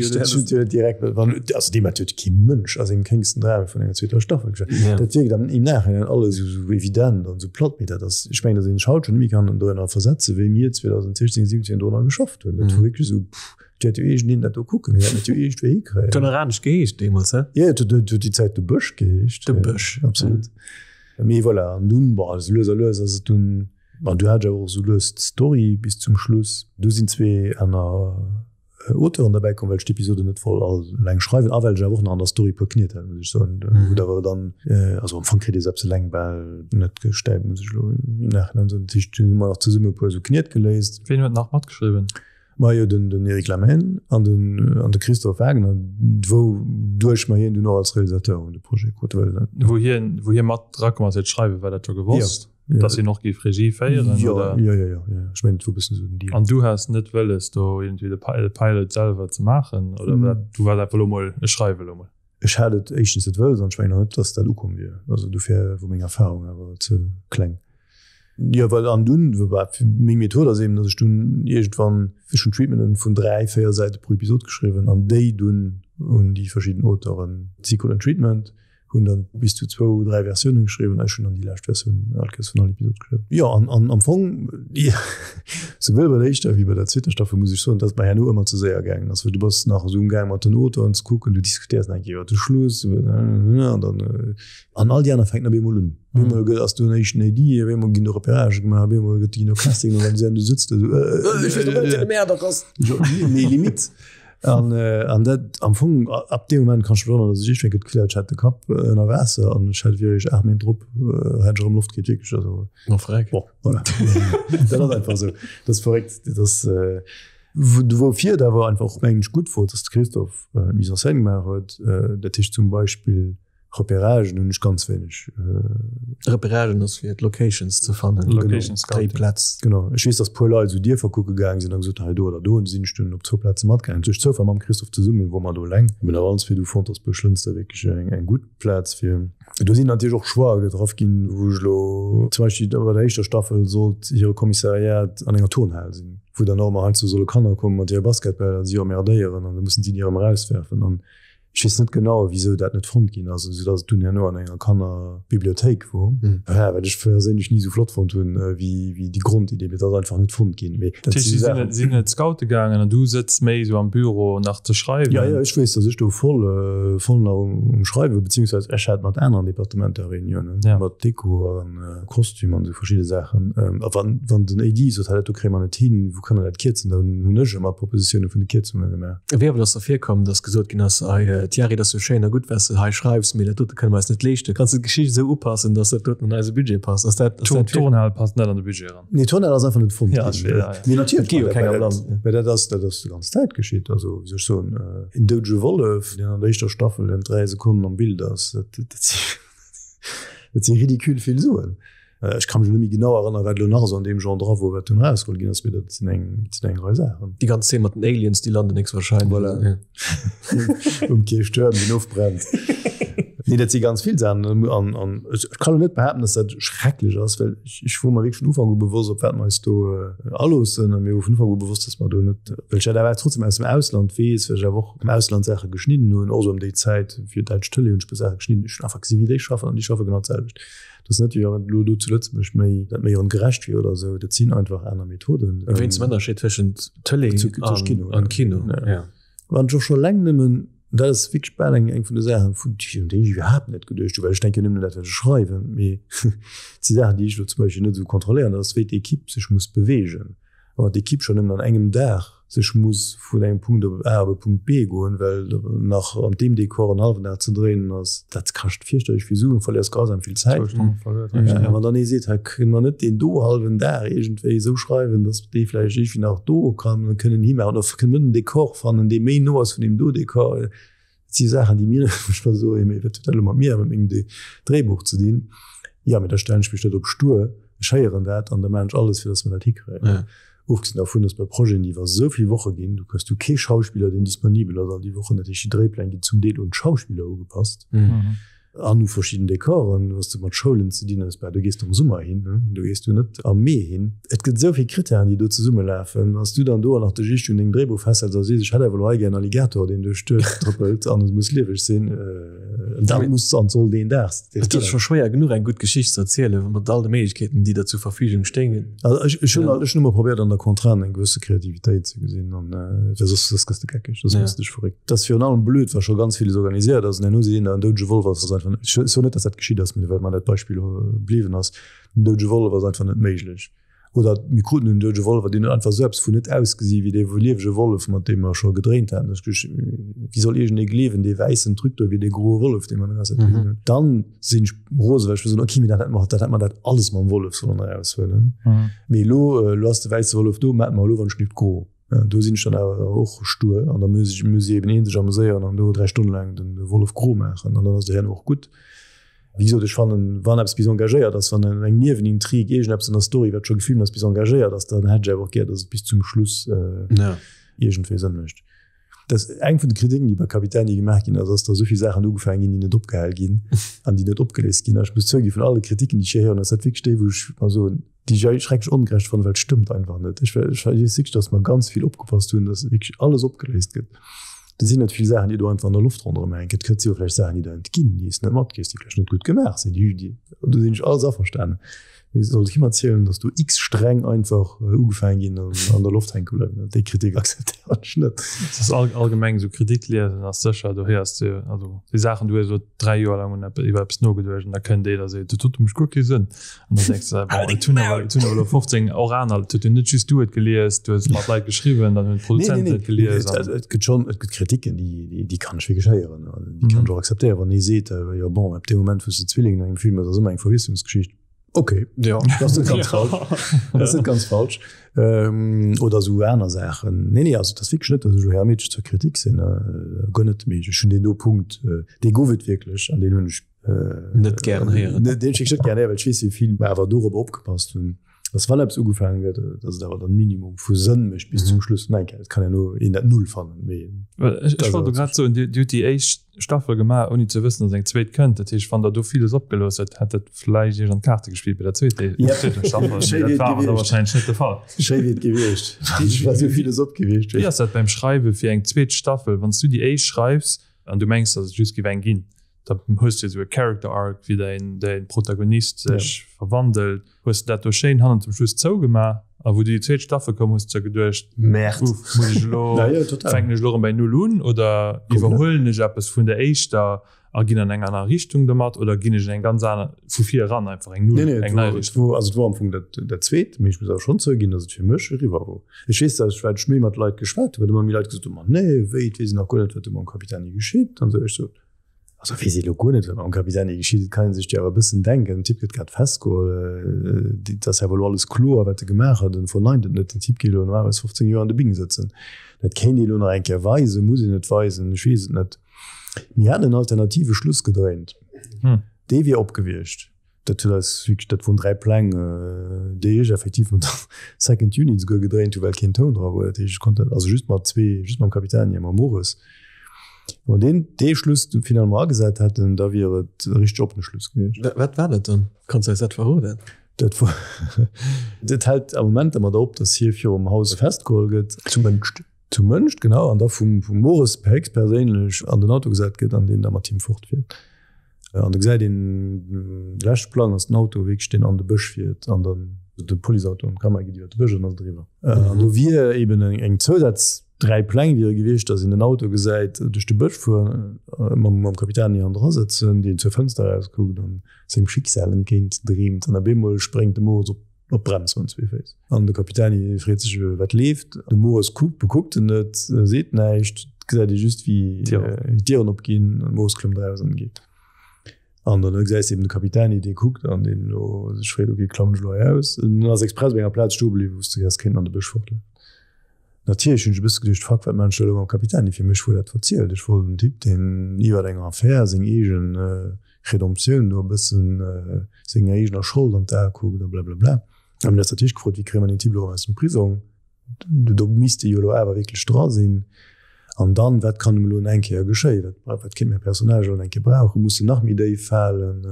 direkt wann also dem huet kee Mënsch a sengem kéngsten Dram vun enger zweeter Staffel geschwat. Ja. Dat wierkt am im Nachhinein alles esou esou evident an esou platt, mee dat ass ech mengen, datt een sech haut schonn net méi kann doranner versetzen, wéi mir 2016, 17 dorunner geschafft hunn. Dat wor wierklech esou pff, et wäert jo iergendeen dat do kucken, mir wäerten dat jo iergendwéi hikréien. Et huet nach anescht geheescht deemools, he? Jo, et huet huet déi Zäit de Bësch geheescht. De Bësch. Absolut. Mee voilà, an dunn, bon, esou lues a lues ass et dunn An du hat ech awer och esou lues d'Story bis zum Schluss. Du sinn zwee aner Auteuren derbäi komm, well ech d'Episoden net wollt all eleng schreiwen a well ech awer och nach an der Story e puer Kniet hat, muss ech soen. Wou et awer dann, also am Fong kritt ee se eppes eleng bal net gestäipt, muss ech elo im Nachhinein soen. Dat heescht, du hu mer nach zesumme e puer esou Kniet geléist. Ween huet nach matgeschriwwen? Majo, den den Eric Lamaine an den an de Christophe Wagner, wou duerch mer hien dunn och als Realisateur un de Projet krute, well. Wou hien, wou hie mat drakomm ass fir d'Schreiwen, war dat scho gewosst? Jo. Ja. Dass hien och géif Regie féieren, Jo, oder? jo, jo, jo, jo. Ech mengen, et wor e bëssen esou den Deal. An du has net wëlles do iergendwéi de de Pilot selwer ze maachen, oder war du waars einfach elo mol, ech schreiwe elo mol? Ech hat et éischtens net wëlles an ech mengen och net, dass dat ukomm wier. Also dofir wor meng Erfahrung awer ze kleng. Jo, well an dunn, meng Method ass eben, dass ech dunn iergendwann, ech hunn Treatmenten vun 3, 4 Säite pro Episod geschriwwen an déi dunn un déi verschidden Auteuren, si kruten en Treatment. Hunn dann bis zu zwou, dräi Versiounen geschriwwen. Ech hunn dann déi lescht Versioun all Kéiers vun all Episod geschriwwen. Jo, an, an am Fong, souwuel bei der éischter wéi bei der zweeter Staffel muss ech soen, dass et mer herno ëmmer ze séier gaangen ass, well du bass nach esou umgaang mat den Auteuren ze kucken, du diskutéiers nach eng Kéier iwwer de Schluss, an dann, an all déi aner fänken op eemol un. Op eemol gëtt, ass do en éischten AD, op eemol ginn do Repéragë gemaach, op eemol gëtt ginn do Casting gemaach, an du sëtz do esou, Ech weess noch net, wien de Mäerder ass. Jo, mee limite. An, äh, an dat am Fong ab dem Moment kann ich wonnern, dass ich eng d'Gefill hat, ech hätt de Kapp äh, ënner Waasser an ech hätt wierklech 8 Méint drop äh, hätt ech erëm Loft kritt wierklech also No freck. Bon, voilà. dat ass einfach so. Das ist verréckt. Das ist, äh, woufir et awer einfach och mengen ech gutt wor, dass de Christophe äh, Mise en scène gemaach huet. Äh, dat heescht zum Beispill Repéragen hunn ech ganz wéineg. Repéragen ass fir d'Locations ze fannen, Location Scouting. Dréiplaz. Genau, ech weess, datt puer Leit esou Dierfer kucke gaang sinn a gesot hunn, hei do oder do. An du sinn ech dunn op zwou Plaze matgaangen, duerch Zoufall mam Christophe zesummen, wor mer do eleng. Mir hunn awer allen zwee du fonnt, datt Buerglënster wierklech eng eng gutt Plaz wier. Do sinn natierlech och Choixë getraff ginn, wou ech elo zum Beispill bei der éischter Staffel sollt hire Kommissariat an enger Turnhal sinn, wou dann och ëmmer heiansdo solle Kanner komme mat hire Basketbäll a si emmerdéieren an da mussen si déi erëm erauswerfen. An Ech weess net genau, wisou dat net fonnt ginn ass, esou datt et dunn herno an enger Kannerbibliothéik wor, wat ech perséinlech ni esou flott fonnt hunn, wéi wéi déi Grondidee, mee et ass einfach net fonnt ginn. Mee dat si Saachen. Sinn et Scoute gaangen an du sëtz méi esou am Büro nach ze schreiwen? Jo, jo, ech weess, datt ech do voll, voll nach um Schreiwe, beziehungsweise ech hat mat aneren Departementer Reuniounen, mat Deko an Kostüm an esou verschidde Saachen. A wann, wann den AD sot, hei dat do kréie mer net hin, wou kënne mer dat kierzen, dann hunn ech ëmmer Propositioune vun de Kierzunge gemaach. Wéi oft ass da virkomm, datt gesot ginn ass, Ei Thierry, dat ass jo schéin a gutt, wat s de hei schreifs, mee dat dote kënne mer eis net leeschten. Kanns de d'Geschicht esou upassen, datt dat doten an eise Budget passt? Ass dat, ass dat D'Turnhal passt net an de Budget eran. Nee, d'Turnhal ass einfach net fonnt ginn. Ja, ja. Mee natierlech, Et gi jo keng am Land. Mä dat ass, dat ass déi ganz Zäit geschitt. Also, wéi soll ech soen, en doudege Wollef, deen an der éischter Staffel en 3 Sekonnen am Bild ass, dat, dat si. Et si ridicule vill Suen. Ech ka mech elo net méi genau erënneren, wat elo nach esou an deem Genre dra wor, wat dunn erausgeholl ginn ass, mee dat sinn eng, dat sinn eng Rei Saachen. Déi ganz Zeen mat den Aliens, déi landen héchstwahrscheinlech. Voilà. Um Kierchtuerm, deen ofbrennt. Nee, dat si ganz vill Saachen. An, an ech kann elo net behaapten, dass dat schrecklech ass, well ech, ech wor mer wierklech vun Ufank u bewosst, op wat mer eis do aloossen. A mir wor vun Ufank u bewosst, dass mer do net, well ech dat awer trotzdem aus dem Ausland weess, well ech awer och am Ausland Saache geschnidden hunn, och esou ëm déi Zäit fir däitsch Tëlee hunn ech e puer Saache geschnidden. Ech hunn einfach gesi wéi déi schaffen an déi schaffe genau d'selwecht. Dat ass net wéi wann elo do zu Lëtzebuerg méi dat méi ongerecht wier oder esou. Dat sinn einfach aner Methoden. Wéinst dem Ënnerscheed tëschent Tëlee an Kino. Ja. Wann ech och scho eleng nëmmen, dat ass wierklech bal eng eng vun de Saachen, vun déi un déi ech iwwerhaapt net geduecht hunn, well ech denken nëmmen un dat wat ech schreiwen, mee et si Saachen déi ech elo zum Beispill net esou kontrolléieren, dat ass wéi d'Equipe sech muss beweegen. Wann d'Equipe schonn nëmmen an engem Dag sech muss vun engem Punkt op A op e Punkt B goen, well nach an deem Dekor en hallwen Dag ze dréinen ass, dat kascht fierchterlech vill Suen, verléiers grausam vill Zäit. A wann dann ee seet, hei kënne mer net deen do hallwen Dag iergendwéi esou schreiwen, datt dee vläicht iergendwéi nach do kann, kënnen himaachen oder kënne mer net en Dekor fannen, dee méi no ass vun deem do Dekor. Dat si Saachen, déi mir, wou ech mer soen, mee wat huet dat elo mat mir a mat mengem Dréibuch ze dinn? Jo, mee da stellen ech mech net op stur, ech héieren dat an da maachen ech alles, fir datt mer dat hikréien. Ofgesinn dervun, datt bei Projeten, déi iwwer esou vill Woche ginn, du hues du kee Schauspiller, deen disponibel ass all déi Wochen. Dat heescht, déi Dréipläng ginn zum Deel un d'Schauspiller ugepasst. An u verschidden Dekoren, wann s de mat Schoulen ze dinn hues, bah, do gees de am Summer hin, do gees du net am Mee hin. Et gëtt esou vill Krittären, déi do zesummelafen. Wann s du dann do nach dech eescht un dengem Dréibuch festhäls a sees, ech hätt awer elo hei gär en Alligator, deen duerch d'Duerf trëppelt an et muss lieweg sinn, da muss an soll deen Dag. Et ass scho schwéier genuch, eng gutt Geschicht ze erzielen, mat all de Méiglechkeeten, déi der zur Verfügung stéingen. Also ech, ech hunn ech hunn ëmmer probéiert an der Contrainte eng gewësse Kreativitéit ze gesinn an äh, well soss soss gëss de geckeg, soss ja. du dech verréckt. Dat ass virun allem blöd, wa scho ganz villes organiséiert ass an herno seet een der en doudege Wollef ass ass einfach net, ech soen net, dass dat geschitt ass, mee well mer dat Beispill bliwwen ass, en doudege Wollef ass einfach net méiglech. Oder mir kruten en doudege Wollef an deen huet einfach esou eppes vun net ausgesi wéi dee liewege Wollef, mat deem mer scho gedréint haten. Ech gesch, wéi soll iergendee gleewen, dee wäissen Truc do wier dee groe Wollef, dee mer déi ganz Zäit gesinn hunn. Dann sinn ech rose well ech soen okay, mee dat hätt mer dat hätt mer dat alles mam Wollef sollen eraushuelen. Mhm. Mee elo elo ass de wäisse Wollef do, maache mer elo wann ech nicht gro. Ja, do sinn ech dann awer och stur an da muss ech muss eben een sech ameséieren an do 3 Stonnen laang den Wollef gro maachen an dann ass de herno och gutt. Wéi gesot, ech fannen wann eppes bis engagéiert ass, wann eng Niewenintrig iergendeppes an der Story wat scho gefilmt ass bis engagéiert ass, dann hätt ech awer och gär, datt et bis zum Schluss äh, ja. iergendwéi Sënn mécht. Dat eng vun de Kritiken, déi bei Capitani gemaach ginn ass, ass, datt esou vill Saachen ugefaange ginn, déi net opgehal ginn an déi net opgeléist ginn. A ech muss zouginn, vun alle Kritiken, déi ech je héieren, ass dat wierklech déi, wou ech mer soen, déi ech schrecklech ongerecht fannen, well et stëmmt einfach net. Ech weess wierklech, datt mer ganz vill opgepasst hunn, datt wierklech alles opgeléist gëtt. Et sinn net vill Saachen, déi do einfach an der Loft ronderëm hänken. Et gëtt jo vläicht Saachen, déi der entginn, déi s net matkriss, déi vläicht net gutt gemaach sinn. Déi, déi, do sinn ech alles averstanen. Mee soll kee mer erzielen, datt do x Sträng einfach ugefaange ginn an an der Loft hänke bleiwen. Déi Kritik akzeptéieren ech net. Et ass all, allgemeng esou Kritik liesen ass sécher, do héiers de, also déi Saachen, du hues elo 3 Joer laang un eppes, iwwer eppes nogeduecht an da kënnt een a seet, dat huet mécht guer kee Sënn. An dann denkst du, bon, et hunn awer, et hunn awer elo 15 och aner, et huet jo net just du et gelies, du hues mat Leit geschriwwen, dann hunn d'Produzenten et gelies. Nee, nee, et gëtt schonn, et gëtt Kritiken, déi, déi, déi kann ech wierklech héieren, déi kann ech och akzeptéieren, wann ee seet, jo bon, ab deem Moment wou s de Zwillingen an engem Film hues, ass ëmmer eng Verwiesslungsgeschicht. Okay, ja. dat ass net ganz falsch. Dat ass net ganz falsch. Ähm, oder esou aner Saachen. Nee, nee, also dat ass wierklech net, datt ech elo hermetesch zur Kritik sinn, guer net, mee ech hunn deen do Punkt, dee gouf et wierklech an deen hunn ech Net gären héieren. Deen hunn ech net gären héieren, well ech weess, wéi vill mer awer dorobber opgepasst hunn, dass wann eppes ugefaange gëtt, dass et awer dann Minimum vu Sënn mécht bis zum Schluss. Nein, et kann ja no een dat null fannen, mee Ech ech wollt grad soen, Dir hutt déi éischt Staffel gemaach, ouni ze wëssen, dass eng zweet kënnt. Dat heescht, wann Der do villes opgelooss hätt, hätt dat vläicht Iech an d'Kaarte gespillt bei der zweeter Staffel. Mee dat war awer da wahrscheinlech net de Fall. Schéi wier et gewiescht, wa sou villes op gewiescht wier. Wéi ass dat beim Schreiwe fir eng zweet Staffel, wann s du déi éischt schreifs an du mengs, dass et just géif eng ginn? Da hues du esou e Character Arc, wéi däin, däin Protagonist sech verwandelt. Hues de dat do schéin hannen zum Schluss zougemaach? A wou du déi zweet Staffel koum, hues de der geduecht, Merde. Uff, muss ech elo, fänken ech elo erëm bei Null un oder iwwerhuelen ech eppes vun der éischter a ginn an eng aner Richtung domat oder ginn ech an eng ganz aner, vu vir eran einfach eng Null, eng nei Richtung? Also et wor am Fong dat, dat zweet, mee ech muss awer schonn zouginn, datt et fir mech eriwwer wor. Ech weess, datt ech, well ech méi mat Leit geschwat hunn, huet ëmmer méi Leit gesot hunn, ma nee, wéi, et weess een nach guer net, wat do mam Capitani geschitt an esou. Ech sot, Also weess ee lo guer net, wat mam Capitani geschitt. Et kann ee sech jo awer e bëssen denken. Den Typ gëtt grad festgeholl. Et ass jo awer elo alles kloer, wat e gemaach huet. En verneint et net. Den Typ geet elo normalerweis 15 Joer an de Bing sëtzen. Dat kéint ee lo nach eng Kéier weisen. Muss een et weisen? Ech weess et net. Mir haten en alternative Schluss gedréint. Dee wier op gewiescht. Dat huet eis wierklech, dat woren 3 Pläng, déi ech effektiv mat der Second Unit esouguer gedréint hu well keen Toun dra wor. Dat heescht, ech konnt dat also just mat zwee, just mam Capitani a mam Mores. Wa mer deen, dee Schluss du finalement agesat hätten, da wier et e richteg oppene Schluss gewiescht. Wat war dat dann? Kanns du eis dat verroden? Dat wor, dat hält am Moment dermat op, datt hie virum Haus festgeholl gëtt. Zu Mënscht. Zu Mënscht, genau, an da vum, vum Mores héchstperséinlech an den Auto gesat gëtt an deen da mat him fortfiert. An da gesäit een, de leschte Plang ass den Auto wierklech, deen an de Bësch fiert an dann de Policeauto an d'Kamera geet iwwer de Bësch an ass et eriwwer. An do wier eben eng Zousaz, 3 Pläng wiere gewiescht, datt een den Auto gesäit duerch de Bësch fueren, mam Capitani hannendra sëtzen, deen zur Fënster erauskuckt an sengem Schicksal entgéint dreemt an op eemol spréngt de Moritz op Op d'Brems mat zwee Féiss. An de Capitani freet sech, wat leeft. De Moritz kuckt, bekuckt en net, seet näischt. Et gesäit ee just, wéi d'Dieren opginn. De Moritz klëmmt eraus an geet. An dann gesäis de eben de Capitani, dee kuckt an deen elo sech freet, ok, klammen ech elo hei aus? En ass express op enger Plaz stoe bliwwen, wou s de häss kéinten an de Bësch fortlafen. Natierlech hunn ech e bësse geduecht, fuck, wat maan ech da elo mam Capitani? Fir mech wor dat verzielt. Ech wollt en Typ, deen iwwert enger Affär seng eegen Redemptioun do e bëssen senger eegener Schold an d'Ae kuckt a blablabla. A mir ass natierlech gefrot, wéi kréie mer deen Typ elo erëm aus dem Prisong? Do misst e jo elo awer wierklech dra sinn. An dann, wat kann em elo nach eng Kéier geschéien? Wat, wat kéint mäi Personnage elo nach eng Kéier brauchen? Muss en nach méi déif falen?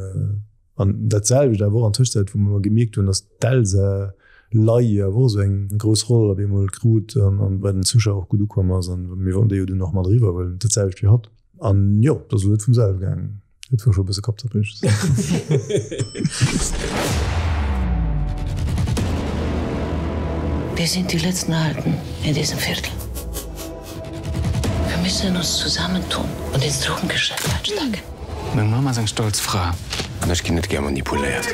An dat selwecht awer och an Tëschenzäit, wou mer gemierkt hunn, datt d'Elsa Ley awer och esou eng grouss Roll op eemol krut an bei den Zuschauer och gutt ukomm ass. An mir wollten déi jo dunn och mat eriwwer huelen, dat selwecht wéi hatt. An jo, dat ass elo net vum selwe gaangen. Et wor scho e bësse Kappzerbrieches. Wir sind die letzten Alten in diesem Viertel. Wir müssen uns zusammentun und ins Drogengeschäft einsteigen. Meng Mamm ass eng stolz Fra. An ech ginn net gär manipuléiert.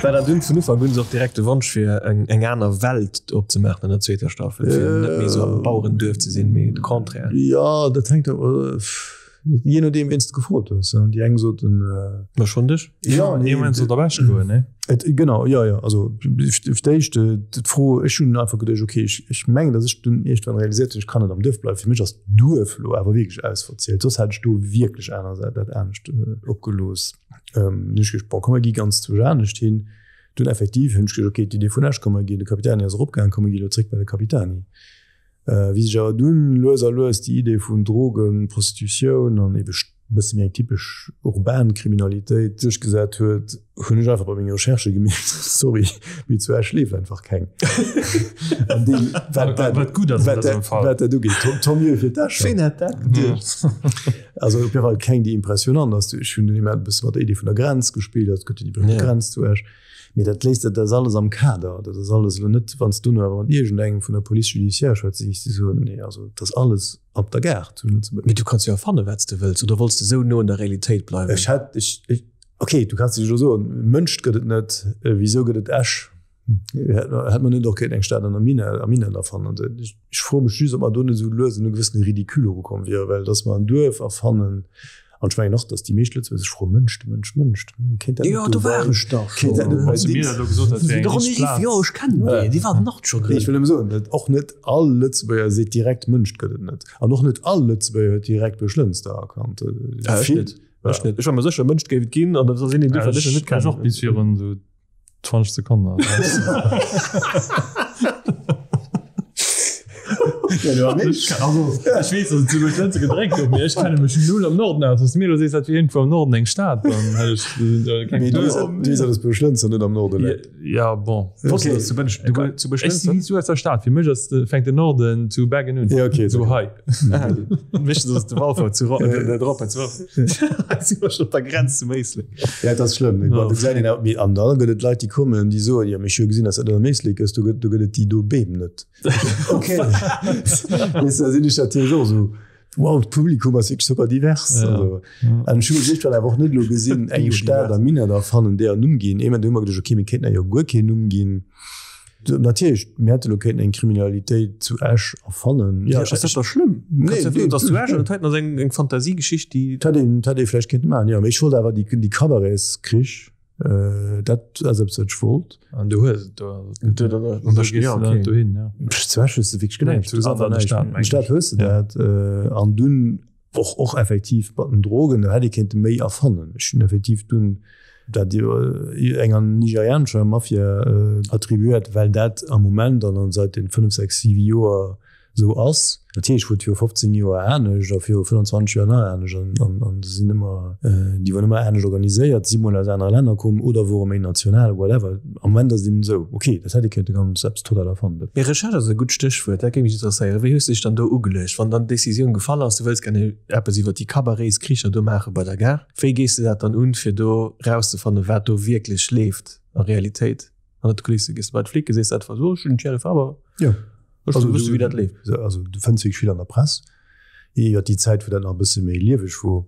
War der dunn vun Ufank un och direkt de Wonsch fir eng aner Welt opzemaachen an der zweeter Staffel, fir net méi esou am Bauerenduerf ze sinn, mee de Contraire? Jo, dat hänkt jee nodeem ween s de gefrot hues. Déi eng soten. Ma schonn dech? Jo, nee, Moment soll der Bescht goen, ne? Et, genau, jo, jo. Also fir d'éischt d'Fro, ech hunn einfach geduecht, okay, ech, ech mengen, datt ech dunn iergendwann realiséiert hunn, ech kann net am Duerf bleiwen. Fir mech ass d'Duerf elo awer wierklech ausverzielt, soss hätt ech do wierklech aner, dat anescht opgelooss. Hunn ech geduecht, bon, komm mer gi ganz zwousch anescht hin. Dunn effektiv hunn ech geduecht, okay, d'Idee vun Esch, komm mer ginn, de Capitani ass eropgaangen, komm mer gi elo zréck bei de Capitani. Wéi sech awer dunn lues a lues déi Idee vun Drogen, Prostitutioun an ebe bësse méi eng typesch urban Kriminalitéit duerchgesat huet, Hunn ech einfach bei menge Recherchë gemierkt, sorry, mee zu Esch leeft einfach keng. An deem, wat dat, Wat gutt ass an wat dësem dat, Fall. wat dat ugeet. Tant, tant mieux fir d'Escher. Ween hätt dat geduecht? Also op jidde Fall keng, déi impressionant ass. Ech hunn den Ament e bësse mat der Iddi vun der Grenz gespillt, et gëtt jo déi berühmte Ja. Grenz zu Esch. Mee dat léisst, dat ass alles am Kader. Dat ass alles elo net, wann s du no awer mat iergendengem vun der Police judiciaire schwätze géifs, déi soen, nee, also dat ass alles op der Gare zu Lëtzebuerg. Mee du kanns jo erfanne wat s de wëlls, oder wollts de esou no un der Realitéit bleiwen? Ech hätt, ech, ech, Ok, du kanns dech elo soen, Mënscht gëtt et net, wisou gëtt et Esch? Hätt mer net och kéinten eng Stad an der Minett, am Minett erfannen? Ech froe mech just, ob mer do net esou lues un e gewëssene Ridicule erukomm wieren, well datt mer en Duerf erfannen, an ech mengen och, datt déi meescht Lëtzebuerger sech froen, Mënscht, Mënscht, Mënscht, kéint dat net do bei, kéint dat net bei Dings? Jo, ech kennen déi, déi war den Nord scho Nee, ech wëll nëmme soen, datt och net all Lëtzebuerger seet direkt, Mënscht gëtt et net. An och net all Lëtzebuerger huet direkt Buerglënster erkannt. Ech net. Ech net. Ech war mer sécher, Mënscht géif et ginn an dat ass een, deen duerf ech net kennen. Ech och bis virun esou 20 Sekonnen. Also ech weess, datt et zu Buerglënster gedréckt gouf, mee ech kenne mech null am Norden aus. Wann s du mir elo sees, dat wier iergendwou am Norden eng Stad, dann hätt ech keng Mee du weess, du weess, datt Buerglënster net am Norde läit. Ja, bon. Okay. Zu Bënsch, du, zu Ech si ni zu aus der Stad. Fir mech ass, fänkt den Norden zu Bergen un. Ja, okay. So hei. Meeschtens ass de Walfer zu der Drop zu Si war schon op der Grenz zum Éislek. Ja, dat ass schlëmm. Ja. Du gesäit een awer, mee an da gëtt et Leit, déi kommen, déi soen, jo, mee ech hu jo gesinn, dass dat an der Éislek ass, do gëtt, do gëtt et déi do Beem net. Okay. Weess du, da sinn ech natierlech och esou, wow, d'Publikum ass wierklech super divers. Ja. Also, an ech hu ech well awer och net elo gesinn, eng Stad am Minett erfannen, déi en Numm ginn. Ee Moment hu mer geduecht, okay, mir kéinten jo guer keen Numm ginn. Natierlech, mir hätte lo kéinten eng Kriminalitéit zu Esch erfannen. Ja, ass dat da schlëmm? Nee, nee, dass zu Esch, dat heiten ass eng, eng Fantasiegeschicht, déi. Dat hätt een, dat hätt ee vläicht kéinte maachen, jo. Mee ech wollt awer déi, déi Cabaretskrich, dat ass eppes, wat ech wollt. An du hues et do. An da gees du net dohin, ja. Zu Esch hues de wierklech Nee, näischt. zu an der Stad, An der Stad hues de dat. An dunn Och, och effektiv mat den Drogen, do hätt ee kéinte méi erfannen. Ech hunn effektiv dunn dat enger nigerianescher Mafia attribuiert, well dat am Moment an an seit den 5, 6, 7 Joer esou ass. Natierlech wor et viru 15 Joer anescht a viru 25 Joer nach anescht an, an, an se sinn ëmmer, déi waren ëmmer anescht organiséiert, si mol aus anere Länner komm oder wore méi national, whatever. Am Moment ass et eben esou. Ok, dat hätt ee kéinte ganz eppes total erfannen. Mee Recherche ass e gutt Stéchwuert, dat géing mech interesséieren. Wéi hues de dech dann do ugeluecht, wann dann d'Decisioun gefall ass, du wëlls gerne eppes iwwer déi Cabarets-Kricher do maache bei der Gare? Wéi gees de dat dann un, fir do rauszefannen, wat do wierklech leeft a Realitéit hannert de Kulisse? Gees de bei d'Flicken, sees de einfach esou, ech sinn den Thierry Faber, Jo, ech wëll wësse wéi dat leeft? Also du fënns wierklech vill an der Press iwwer déi Zäit, wou dat nach e bësse méi lieweg wor.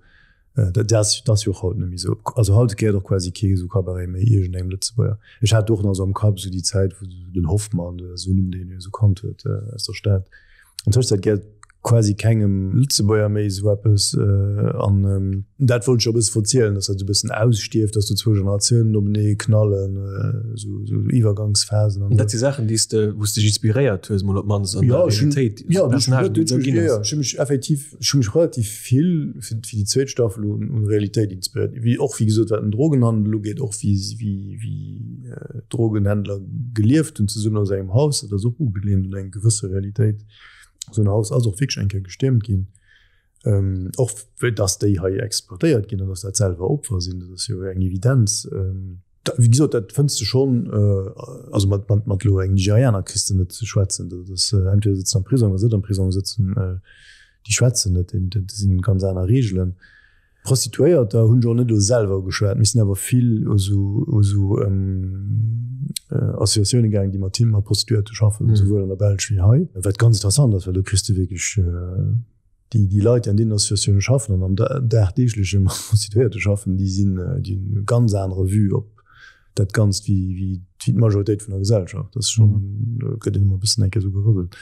Dat ass, dat ass jo och haut net méi esou. Also haut gehéiert och quasi kee esou Cabaret méi iergendengem Lëtzebuerger. Ech hat och nach esou am Kapp esou déi Zäit, wou den Hoffmann, dat ass esou en Numm, deen een esou kannt huet aus der Stad. An Tëschenzäit gehéiert quasi kengem Lëtzebuerger méi esou eppes. An dat wollt ech och e bësse verzielen, dass dat esou e bëssen ausstierft, dass do zwou Generatiounen openee knallen, esou Iwwergangsphasen an esou. Dat si Saachen, déi s de, wou s de dech inspiréiert hues, mol op d'mannst an der Realitéit, Jo, ech hunn, jo, ech hu mech effektiv, ech hu mech relativ vill fir déi zweet Staffel un, un Realitéit inspiréiert. Wéi och wéi gesot wat den Drogenhandel ugeet, och wéi wéi wéi Drogenhändler gelieft hunn zesummen a sou engem Haus, dat ass och ugelehnt un eng gewësse Realitéit. Sou en Haus ass och wierklech eng Kéier gestiermt ginn. Och wéi dass déi hei exploitéiert ginn an dass dat selwer Opfer sinn, dat ass jo eng Evidenz. Wéi gesot, dat fënns de schonn, also mat, mat, mat elo engem Nigerianer kriss de net ze schwätzen. Dat ass, entweder sëtzen am Prisong oder se net am Prisong sëtzen, déi schwätzen net, dat sinn ganz aner Reegelen. Prostituéierter hunn ech och net elo selwer ugeschwat, mee sinn awer vill u sou, u sou Associatioune gaangen, déi mat him, mat Prostituéierte schaffen, souwuel an der Belsch wéi hei. Wat ganz interessant ass, well do kriss de wierklech, Déi, déi Leit, déi an deenen Associatioune schaffen an am dagdeegleche mat Prostituéierte schaffen, déi sinn, déi hunn e ganz anere Vue op dat Ganzt wéi, wéi, wéi d'Majoritéit vun der Gesellschaft. Dat ass schonn, do gëtt een ëmmer e bëssen eng Kéier esou gerëselt.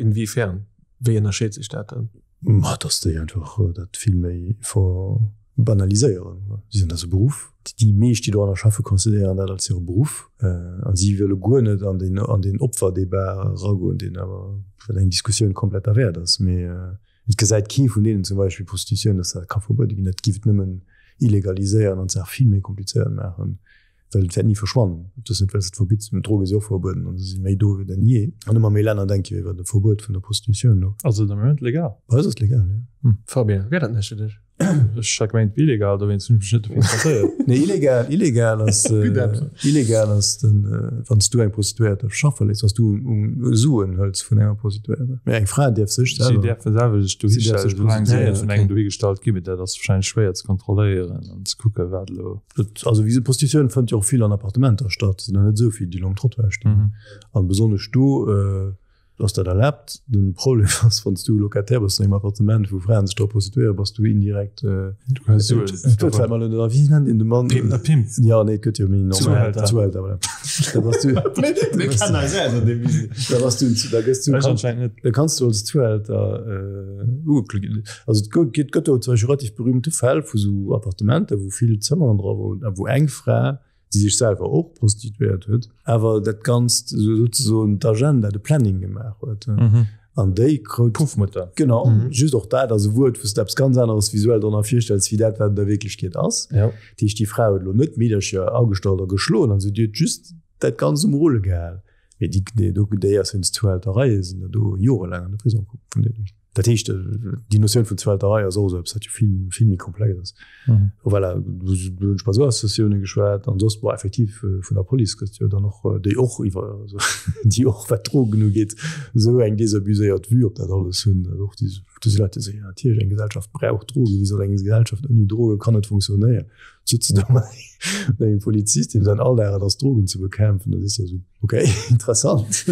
Inwiefern? Wéi ënnerscheet sech dat dann? Ma dass déi einfach dat vill méi ver banaliséieren. Si soen, dat ass e Beruff. Déi meescht, déi doranner schaffen, consideréieren dat als hire Beruff. A si wëlle guer net an deen, an deen Opferdebat eragoen, deen awer, wat eng Diskussioun komplett derwäert ass. Mee et gesäit kee vun deenen zum Beispill Prostitutioun, dass dat ka verbuede ginn. Dat giff et nëmmen illegaliséieren an d'Saach vill méi komplizéiert maachen. Well et wäert ni verschwannen. Et ass net, well s et verbitts. Droge si och verbueden an se si méi do wéi denn jee. An ëmmer méi Länner denke jo iwwer e Verbuet vun der Prostitutioun no. Ass et am Moment legal? Bei eis ass et legal, jo. Fabien, wär dat näischt fir dech? Ech hat gemengt illegal, dowéinst hunn ech mech net dofir interesséiert. Nee, illegal, illegal ass, illegal ass den, wann s du eng Prostituéiert schaffe léiss, wann s du Suen hëls vun enger Prostituéierter. Mee eng Fra däerf sech selwer. Si däerfe selwer sech dohi stellen, soulaang si net vun engem dohi gestallt ginn. Mee dat ass warscheinlech schwéier ze kontrolléieren an ze kucken, wat elo. Also wéi se Prostitutioun fënnt jo och vill an Appartementer statt, sinn der net esou vill, déi elo um Trottoir stinn. An besonnesch do. Ass dat erlaabt? Den Problem ass, wann s du Locataire bass an engem Appartement, wou Fraen sech dra prostituéieren, bass du indirekt. Du hues Suen. Dat fält mer elo net an. Wéi nennt een de Mann? Pimp. Pimp. Ja, nee, et gëtt jo méi normal. Zuhälter. Zuhälter, voilà. Da bass du. Mir kennen eis aus an deem Business. Da bass du, da gëss du. Ech anscheinend net. Da kanns du als Zuhälter ugeklo ginn. Also et gëtt, gëtt do zum Beispill relativ berühmte Fäll vu sou Appartementer, wou vill Zëmmeren dra woren a wou eng Fra déi sech selwer och prostituéiert huet, awer dat Ganzt souzesoen d'Agenda, de Planning gemaach huet. Mhm. An déi krut. Puffmutter. Genau. Mhm. Just och dat ass e Wuert, wou s de eppes ganz aneres visuell drënner virstells, wéi dat, wat an der Wierklechkeet ass. Ja. Dat heescht, déi Fra huet elo net d'Meedercher agestallt a geschloen an esou, déi huet just dat Ganzt um Rulle gehal. Mee déi, déi, déi ass wéinst Zuhältereie sinn der do jorelaang an de Prisong komm vun deenen. Dat heescht, déi Notioun vun Zuhälterei ass och esou eppes, wat jo vill, vill méi komplex ass. Mhm. Voilà, do hunn ech mat esou Associatioune geschwat an soss, bon, effektiv vun der Police gëtt jo dann och, déi och iwwer, also déi och wat d'Drogen ugeet, esou eng desabuséiert Vue op dat alles hunn. Also och déi, do si Leit, déi soen, jo natierlech, eng Gesellschaft brauch Drogen, wéi soll eng Gesellschaft ouni Droge kann net funktionéieren? Sëtz de do mat engem Polizist, deem säin Alldag et ass, Drogen ze bekämpfen, da sees de esou, okay, interessant.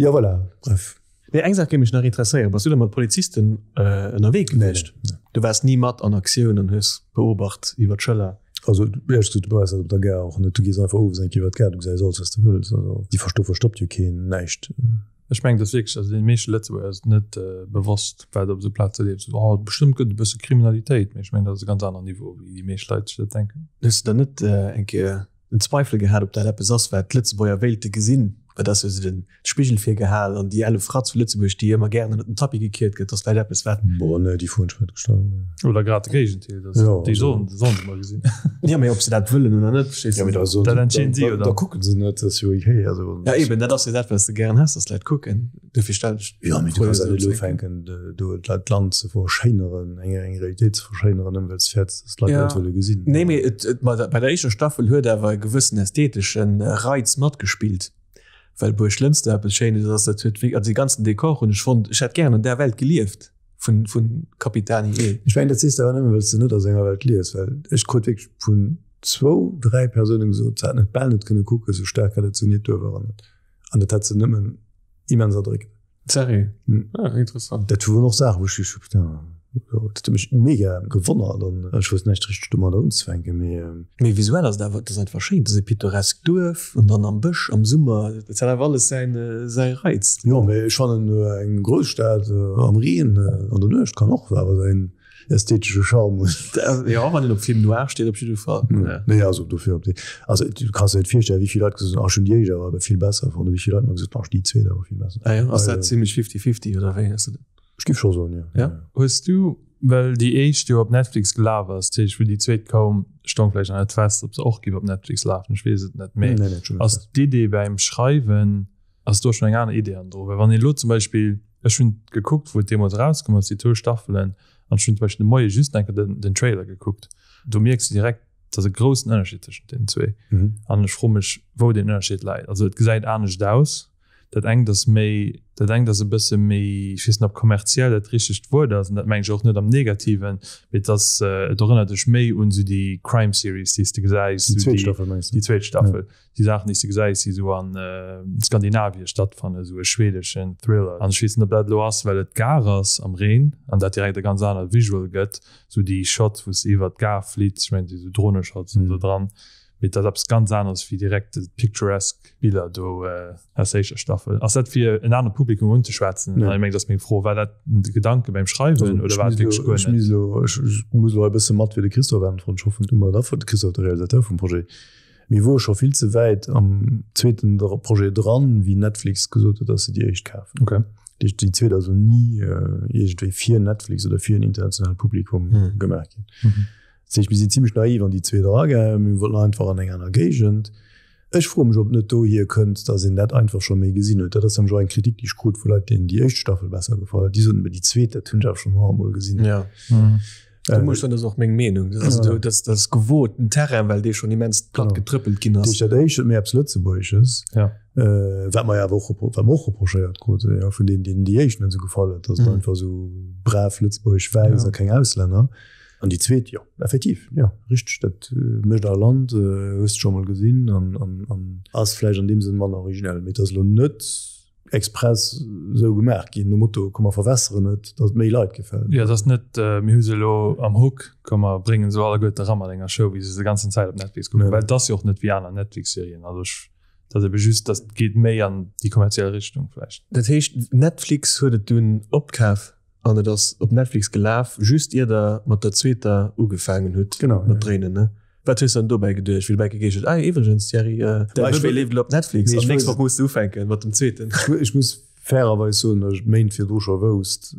Jo, voilà, bref. Nee, eng Saach géing mech nach interesséieren, Bass du da mat Polizisten ënnerwee gewiescht? Nee. Du waars ni mat an Aktioun an hues beobacht iwwer d'Schëller? Also éierlech gesot, du brauchs dat op der Gare och net. Du gees einfach owes eng Kéier iwwer d'Gare, du gesäis alles, wat s de wëlls. Also déi versto verstoppt jo keen näischt. Ech mengen, dass wierklech, also deene meeschte Lëtzebuerger ass et net bewosst, wat op esou Plaze leeft. Esou, oh, bestëmmt gëtt et e bësse Kriminalitéit, mee ech mengen, dat ass e ganz aneren Niveau, wéi déi meescht Leit sech dat denken. Hues de dann net eng Kéier en Zweifel gehat, ob dat eppes ass, wat d'Lëtzebuerger wéilte gesinn, well dat ass jo esou den Spigel virgehal an déi elle Fratz vu Lëtzebuerg, déi ëmmer gären ënnert den Tapis gekiert gëtt, ass vläicht eppes, wat. Boah, nee, déi Fro hunn ech mer net gestallt, nee. Oder grad de Géigendeel, dass Jo, déi also. sollen, sollen se mol gesinn. Jo, mee ob se dat wëllen oder net, verstees Ja, du? mee da soen Dat se, entscheeden si da, jo da dann. kucken se net, dat ass jo okay, also. Ja, eben, dat ass jo dat, wat s de gären häss, dass d'Leit kucken. Dofir stellen ech Jo, mee du d'Fro jo kanns esou net elo zréck. ufänken, do d'Land ze verschéineren, eng eng Realitéit ze verschéineren, nëmme well s de fäerts, dass d'Leit dat Ja. net wëlle gesinn. Nee, mee et, et, bei der éischter Staffel huet awer e gewëssen ästheteschen Reiz matgespillt, well Buerglënster eppes Schéines ass. Dat huet wierk, also dee ganzen Dekor hunn ech fonnt, ech hätt gären an där Welt gelieft vun, vun Capitani E. Ech mengen, dat sees de awer nëmme, well s de net a senger Welt liefs, well ech krut wierklech vun zwou, dräi Persounen gesot, se hätten et bal net kënne kucken, esou staark hat et se net duerch An dat hat se nëmmen immens erdréckt. Sérieux? Ah, interessant. Dat waren och Saachen, wou ech geduecht hu, putain, dat huet mech mega gewonnert an ech wousst näischt richteg domadder unzefänken, mee. Mee visuell ass et awer, et ass einfach schéin, et ass e pittoreskt Duerf an dann am Bësch am Summer, dat hat awer alles säin, säi Reiz. Jo, mee ech fannen eng Grousstad am Reen an der Nuecht kann och awer säin ästhetesche Charme hunn. Jo, wann een op Film noir steet op jidde Fall. Nee, also dofir op déi, also du kanns der net virstellen, wéi vill Leit gesot hunn, ach ech hunn déi éischt awer vill besser fonnt, a wéi vill Leit mer gesot hunn, ach déi zweet awer vill besser. Ah jo, ass dat zimlech fifty-fifty oder wéi ass dat? Ech giff scho soen, jo. Ja? Hues du, well déi éischt jo op Netflix gelaf ass, dat heescht wou déi zweet koum, stong vläicht nach net fest, ob se och giff op Netflix lafen, ech weess et net, mee Nee, nee, schon net ass fest. d'Idee bäim Schreiwen, ass do schonn eng aner Idee hannendru? Well wann een elo zum Beispill, ech hunn gekuckt wou et deemools erauskomm ass, déi zwou Staffelen, an ech hunn zum Beispill de Moie just eng Kéier den, den Trailer gekuckt, do mierks du direkt, et ass e groussen Ënnerscheed tëschent deenen zwee. An ech froe mech, wou deen Ënnerscheed läit. Also et gesäit anescht aus, dat engt ass méi, dat engt ass e bësse méi, ech weess net ob kommerziell dat richtegt Wuert ass, an dat mengen ech och net am Negativen, mee et ass, et erënnert dech méi un esou déi Crime Series, déi s de gesäis, Déi zweet Staffel mengs du? Déi zweet Staffel. Déi Saachen, déi s de gesäis, déi esou a Skandinavie stattfannen, esou e schwedeschen Thriller. An ech weess net, ob dat elo ass, well et d'Gare ass am Reen an dat direkt e ganz anert Visual gëtt, esou déi Shots, wou s de iwwert d'Gare flitt, ech mengen, déi esou Droneshots sinn do dran, mee dat ass eppes ganz aneres wéi direkt déi picturesque Biller do aus der éischter Staffel. Ass dat fir en anert Publikum unzeschwätzen? Ech mengen, dat ass meng Fro. War dat de Gedanke beim Schreiwen oder war et wierklech guer net? Ech muss elo e bësse mat wéi de Christophe äntweren. Ech hoffen, du mer da, de Christophe, de Realisateur vum Projet. Mir wore scho vill ze wäit am zweeten Projet dran, wéi Netflix gesot huet, datt se déi éischt kafen. Okay. Dat heescht, déi zweet ass elo ni iergendwéi fir Netflix oder fir en internationaalt Publikum gemaach ginn. Dat heescht, mir sinn zimlech naiv an déi zweet eragaangen. Mir wollten einfach an eng aner Géigend. Ech froe mech, ob et net dohier kënnt, datt een dat einfach scho méi gesinn huet. Dat ass nämlech och eng Kritik, déi ech krut vu Leit, deenen déi éischt Staffel besser gefall huet. Déi soten, déi zweet, dat hunn ech awer schonn honnertmol gesinn. Ja. Do muss ech soen, dat ass och meng Meenung. Dat ass, dat ass, dat ass gewoten Terrain, well dee schonn immens platt getrëppelt ginn ass. Dat heescht, dat éischt huet méi eppes Lëtzebuergesches, Ja. wat mer jo awer och, wat mer och reprochéiert kruten, jo, vun deenen, deenen déi éischt net esou gefall huet, datt et einfach esou brav lëtzebuergesch wäiss a keng Auslänner. An déi zweet, jo, effektiv, jo, richteg, dat mécht a Land, hues de scho mol gesinn an, an, an ass vläicht an deem Sënn manner originell. Mee et ass elo net express esou gemaach ginn, nom Motto, komm mer verwässeren et, datt et méi Leit gefält. Jo, et ass net, mir hu se elo am Hook, komm mer bréngen se alleguerte era mat enger Show, wéi se se ganzen Zäit op Netflix kucken. Well et ass jo och net wéi aner Netflix-Serien. Also ech, et ass ebe just, dat geet méi an déi kommerziell Richtung vläicht. Dat heescht, Netflix huet et dunn opkaf? An et ass op Netflix gelaf, just ier der mat der zweeter ugefaangen hutt mat dréinen, ne? Wat hues de dann dobäi geduecht, wéi du bäi gegeescht hues, Ah, iwwregens, Thierry, däi Bëbee leeft elo op Netflix an d'nächst Woch muss de ufänken mat dem zweeten. Ech muss fairerweis soen, datt ech et Méint virdru scho wousst,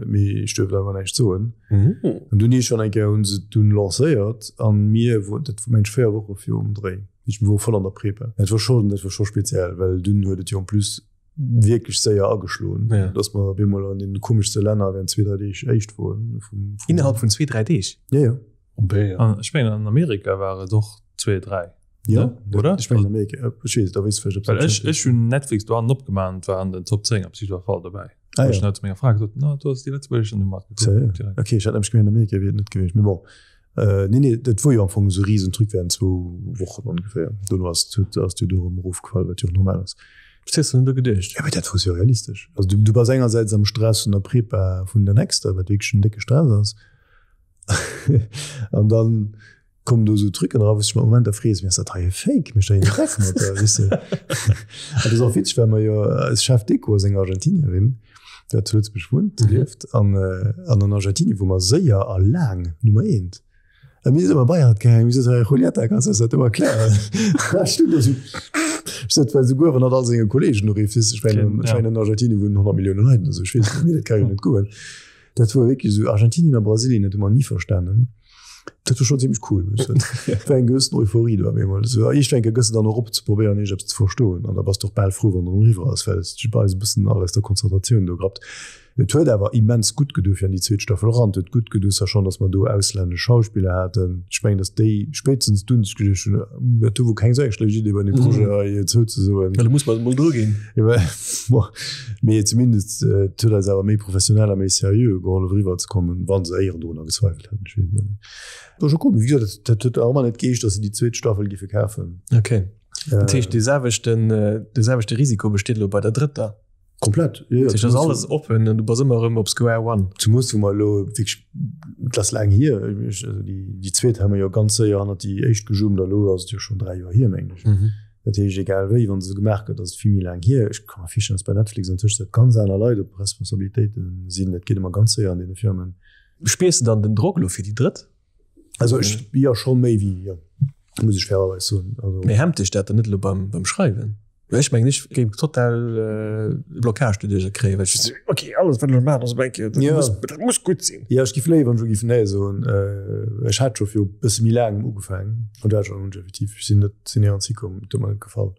mee ech duerft awer näischt soen. An dunn iergendwann eng Kéier hu se et dunn lancéiert an mir, dat wor mengen ech 4 Woche virum Dréi, ech wor voll an der Prepa. Dat wor scho, dat wor scho speziell, well dunn huet et jo en plus wierklech séier ageschloen, ja. dass mer op eemol an den komeschste Länner während zwee, dräi Deeg éischt woren. Vum, vum Innerhalb vun zwee, dräi Deeg? Ja, ja. Okay, ja. An ech mengen an Amerika war et och zwee, dräi. Ja, ne? Oder? Ech mengen Amerika, ech weess, da weess vläicht, ob Well ech, ech hunn Netflix do hannen opgemaach an et war an den Top 10 op jiddwer Fall dobäi. Ah, ja. Ech hunn zu menger Fra gesot, na, do ass déi lëtzebuergesch an du mat gekuckt. Ja, ja. Okay, ech hat nämlech gemengt, Amerika wier et net gewiescht. Mee bon. Äh, nee, nee, dat wor jo am Fong esou e Riesentruc während zwou Wochen ongeféier. Dono ass et ass et jo do erëm erofgefall, wat jo och normal ass. Wat hues de dann do geduecht? Ja, mee dat wor surrealistesch. Also du, du bass engersäits am Stress vun der Prepa vun der nächster, wat wierklech en décke Stress ass, an dann kommen do esou Trucken era, wou s de dech am Moment da frees, mee ass dat hei e Fake? Mécht hei een Dreck mat der, weess de? An dat ass och witzeg, well mer jo, eis Chef Deko ass eng Argentinierin, déi zu Lëtzebuerg wunnt, lieft, an, an an Argentinien wor mer séier a laang Nummer eent. A mir sinn ëmmer bei hatt gaangen, mir soten, Julieta, kanns du eis dat do erklären? A ech stoung do esou, ech sot, well souguer wann hatt all senge Kolleegen urifft, weess de, ech mengen, ech mengen an Argentinien wunnen 100 Millioune Leit oder esou, ech weess net, mee dat ka jo net goen. Dat wor wierklech esou, Argentinien a Brasilien, dat hu mer ni verstanen. Dat wor schon zimmlech cool, muss ech soen. Et war eng gewëssen Euphorie do op eemol. Esou iergendwann eng Kéier gëss de dann och op ze probéieren iergendeppes ze verstoen an da bass de och bal frou wann et erëm eriwwer ass, well et dech bei eis e bëssen all aus der Konzentratioun do grappt. Et huet awer immens gutt gedu fir an déi zweet Staffel eran. Et huet gutt gedu sachant datt mer do auslännesch Schauspiller haten. Ech mengen datt déi spéitstens dunn sech geduecht hunn, dat do wor keng esou eng schlecht Idee bei deem Projet hei zouzesoen. Elo muss mer emol dru ginn. Bon, mee zumindest et huet eis awer méi professionell a méi seriö gehollef eriwwer ze kommen, wa se éieren dorunner gezweifelt hätten, ech weess et net méi. War scho cool, mee wéi gesot, dat huet awer ëmmer net geheescht, datt se déi zweet Staffel géife kafen. Ok, dat heescht dee selwechten, dee selwechte Risiko besteet elo bei der drëtter? Komplett, jo, jo. Dat heescht, et ass alles oppen an du bass ëmmer erëm op Square One. Zemoos wou mer elo wierklech, et ass laang hier, also déi zweet hu mer jo ganz séier hannert déi éischt gejummt a elo ass et jo schonn 3 Joer hier, mengen ech. Dat heescht, egal wéi, wa se gemaach gëtt, ass et vill méi laang hier. Ech ka mer virstellen, datt bei Netflix an Tëschenzäit ganz aner Leit op Responsabilitéite sinn. Dat geet ëmmer ganz séier an deene Firmen. Spiers de dann den Drock elo fir déi drëtt? Also ech, jo, scho méi wéi, jo, muss ech fairerweis soen. Also. Mee hemmt dech dat dann net elo beim, beim Schreiwen? Well ech mengen, ech géif total Blockage doduercher kréien, well ech sou, ok, alles wat ech elo maachen ass op eng Kéier, dat muss, dat muss gutt sinn. Jo, ech géif léiwer, wann ech elo géif nee soen. Ech hat scho viru bësse méi laangem ugefaangen an do hat ech och effektiv, ech sinn net, sinn néierens hikomm, et huet mer net gefall.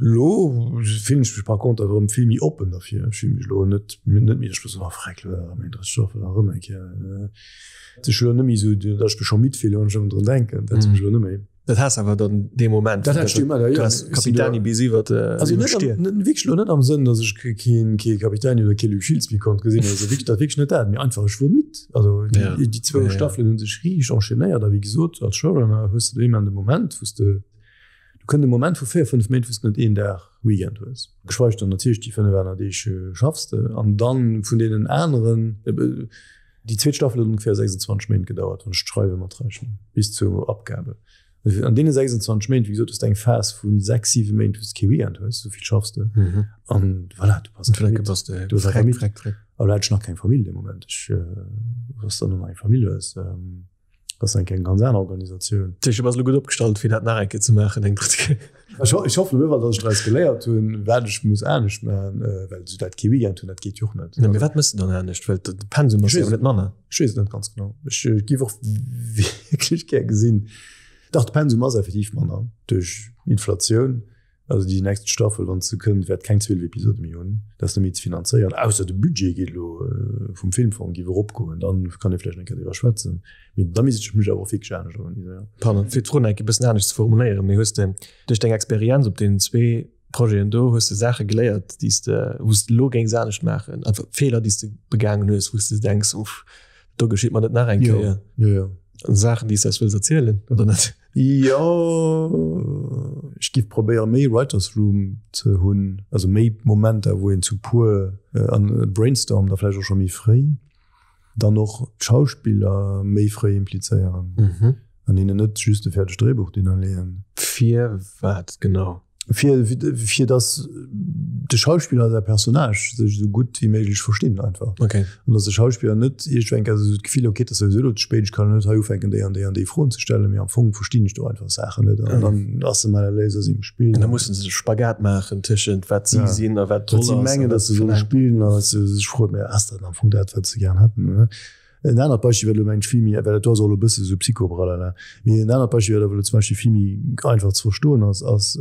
Elo fillen ech mech par contre awer erëm vill méi oppen derfir. Ech fille mech elo net, net méi, datt ech elo soen, oh freck, elo erëm eng drëtt Staffel, erëm eng Kéier. Ech hu elo net méi esou, datt ech mech scho midd fillen, wann ech ëmmer drun denken, dat hunn ech elo net méi. Dat has awer dann dee Moment. Dat hat ech dee Moment, ja. Capitani bis iwwer also net am, net, wierklech elo net am Sënn, datt ech keen, kee Capitani oder kee Luc Schiltz méi konnt gesinn. Also wierklech, dat wierklech net dat, mee einfach ech wor midd. Also déi, ja. déi zwou ja, Staffelen hunn sech riicht enchaînéiert a wéi gesot, als Showrunner hues de ëmmer de Moment, wou s de, du kënnt e Moment vu 4, 5 Méint, wou s de net een Dag Weekend hues. Geschweig dann natierlech déi 5 aner Deeg schaffs de an dann vun deenen aneren, Déi zweet Staffel huet ongeféier 26 Méint gedauert, wann ech d'Schreiwe matrechnen, bis zur Abgabe. An deene 26 Méint, wéi gesot, hues de eng Phas vu 6, 7 Méint, wou s de kee Weekend hues, esou vill schaffs de. An voilà, du bass einfach midd. Du bass einfach midd. A lo hat ech nach keng Famill dee Moment. Ech, wann s de dann nach eng Famill hues, Dat ass eng ganz aner Organisatioun. Dat heescht, du bass elo gutt opgestallt, fir dat nach eng Kéier ze maachen, eng drëtt Kéier? Ech hoffen op jidde Fall, datt ech draus geléiert hunn, wat ech muss anescht maachen, well esou dat kee Weekend hunn, dat geet jo och net. Mee wat méchs de dann anescht? Well de Pensum ass jo awer net manner. Ech weess et net ganz genau. Ech géif och wierklech gär gesinn. Dach, de Pensum ass effektiv manner duerch. Inflatioun. Also déi nächst Staffel, wann se kënnt, wäert keng 12 Episode méi hunn. Dat ass net méi ze finanzéieren, ausser de Budget geet elo vum Filmfong géif eropgoen, dann kann ee vläicht eng Kéier driwwer schwätzen. Mee da misst ech mech awer och wierklech anescht organiséieren. Pardon, fir d'Fro nach eng Kéier e bëssen anescht ze formuléieren, mee hues de duerch deng Experienz op deenen zwee Projeten do, hues de Saache geléiert, déi s de, wou s de elo géings anescht maachen? Einfach Feeler, déi s de begaangen hues, wou s de denks, uff, do geschitt mer net nach eng Kéier? Jo, jo. Saachen, déi s de eis wëlls erzielen, oder net? Jo, ech giff probéieren méi Writers Room ze hunn, also méi Momenter wou een zu puer an brainstormt a vläicht och scho méi fréi. Dann och d'Schauspiller méi fréi implizéieren an hinnen net just e fäerdegt Dréibuch dinnerleeën. Firwat genau? Fir, fir dass de Schauspiller säi Personnage sech esou gutt wéi méiglech verstinn einfach. Okay. An dass de Schauspiller net iergendwéi eng Kéier esou d'Gefill huet, okay, et ass souwisou elo ze spéit, ech kann elo net hei ufänken déi an déi an déi Froen ze stellen, mee am Fong verstinn ech do einfach Saachen net. An dann ass e mal à l'aise a sengem Spill. An da musse se de Spagat maachen tëschent wat si sinn a wat d'Roll ass. Wat si mengen, dass se solle spillen a wat se sech froen, mä ass dat am Fong dat, wat se gären hätten? En anert Beispill, wat elo mengt vill méi, well dat do ass och elo e bësse sou Psychobralala, mee en anert Beispill, wat awer elo zum Beispill vill méi einfach ze verstoen ass, ass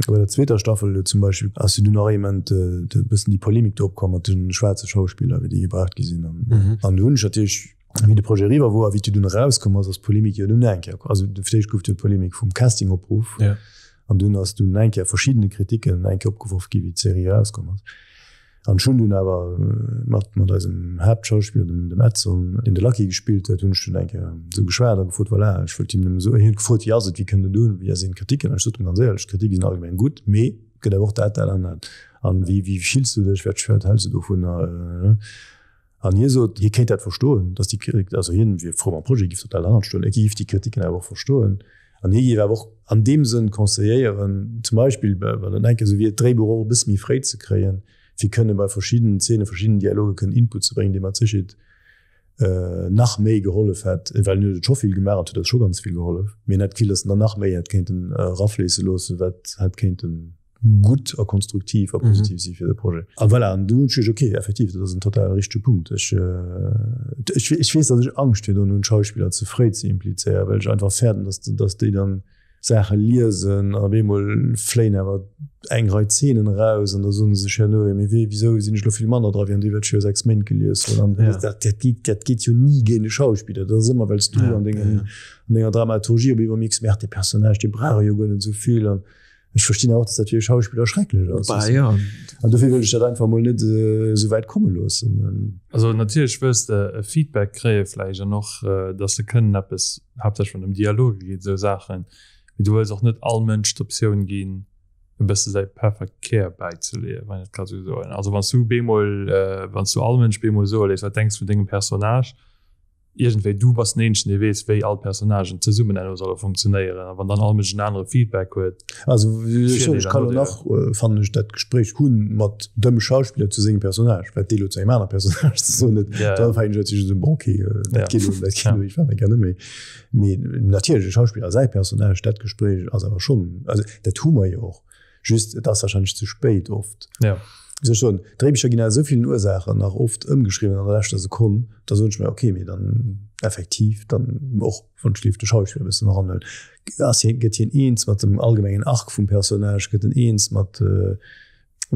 bei der zweeter Staffel elo zum Beispill ass jo dunn nach eement e bëssen déi Polemik do opkomm mat de schwaarze Schauspiller, wéi déi gebraucht gi sinn. An do hunn ech natierlech, wéi de Projet eriwwer wor a wéi et jo dunn erauskomm ass, ass d'Polemik jo dunn eng Kéier komm. Also fir d'éischt gouf et jo d'Polemik vum Castingopruff an dunn ass dunn eng Kéier verschiddene Kriticken eng Kéier opgeworf gi wéi d'Serie erauskomm ass. An ech hunn dunn awer mat mat eisem Haaptschauspiller, dem dem Edson, deen de Lucky gespillt huet, hunn ech dunn eng Kéier esou geschwat a gefrot, voilà, ech wëllt him nëmme soen, hien huet gefrot, wéi ass et, wéi kënnt et un, wéi sinn d'Kritiken? An ech sot em ganz éierlech, d'Kritike sinn allgemeng gutt, mee et gëtt awer och dat, dat an dat. An wéi wéi fills du dech, wat wat häls du dovunner? An hie sot, hie kéint dat verstoen, datt déi Kritik, also hien wier frou mam Projet, géif total derhannert stoen, e géif déi Kritiken awer och verstoen an hie géif awer och an deem Sënn conseilléieren, zum Beispill, wann et eng Kéier esou wier, d'Dréibuch och e bësse méi fréi ze kréien, fir kënne bei verschiddenen Zeenen, verschiddenen Dialoge kënnen Input ze bréngen, dee mat Sécherheet nach méi gehollef hätt, well hien huet et scho vill gemaach an et huet eis scho ganz vill gehollef, mee hien hätt d'Gefill, datt en dann nach méi hätt kéinten erafléisse loossen, wat hätt kéinten gutt a konstruktiv a positiv si fir de Projet. A voilà, an du hunn ech okay, effektiv, dat ass en total richtege Punkt. Ech, ech, ech weess, datt ech Angscht virdrun hunn, Schauspiller ze fréi ze implizéieren, well ech einfach fäerten, datt, datt déi dann Saache liesen an op eemol fléien awer eng Rei Zeenen eraus an da soen se sech herno, jo mee wéi, wisou sinn ech elo vill manner dra wéi an déi, wat ech viru 6 Méint gelies hunn. An dat, dat geet, dat geet jo ni géint e Schauspiller, dat ass ëmmer well s du an dengem, an denger Dramaturgie op eemol mierks, mä dee Personnage, dee brauch jo guer net esou vill an Ech verstinn awer och, dass dat fir e Schauspiller schrecklech ass. Bah, ja. An dofir wëll ech dat einfach mol net esou wäit komme loossen. Also natierlech wëlls de e Feedback kréie vläicht an och, dass se kënnen eppes, haaptsächlech wann et ëm Dialoge geet, esou Saachen, mee du wëlls och net all Mënsch d'Optioun ginn, e bësse säi Pefferkär bäizeleeën, wann een dat ka sou soen. Also wann s du bemol, wann s du all Mënsch bemol soe léiss, wat denks du vun dengem Personnage, Iergendwéi, du bass den eenzegen dee weess wéi all d'Personnagen zesummen herno solle funktionéieren a wann dann all Mënsch en anere Feedback huet. Also ech kann elo nach, fannen ech, dat Gespréich hu mat dem Schauspiller zu sengem Personnage, wat dee lo zu engem anere Personnage ze soen huet, da fannen ech natierlech esou, bon ok, dat geet elo, dat geet elo iergendwann eng Kéier net méi. Mee natierlech e Schauspiller a säi Personnage, dat Gespréich ass awer schonn, also dat hu mer jo och. Just, et ass wahrscheinlech ze spéit oft. Ja. Wéi soll ech soen, Dréibicher ginn aus esou villen Ursaachen nach oft ëmgeschriwwen an der leschter Sekonn, da soen ech mir, okay, mee dann effektiv, dann och wann ech géif de Schauspiller e bëssen eranhuelen, ass hien, gëtt hien eens mat dem allgemengen Arc vum Personnage, gëtt en eens mat,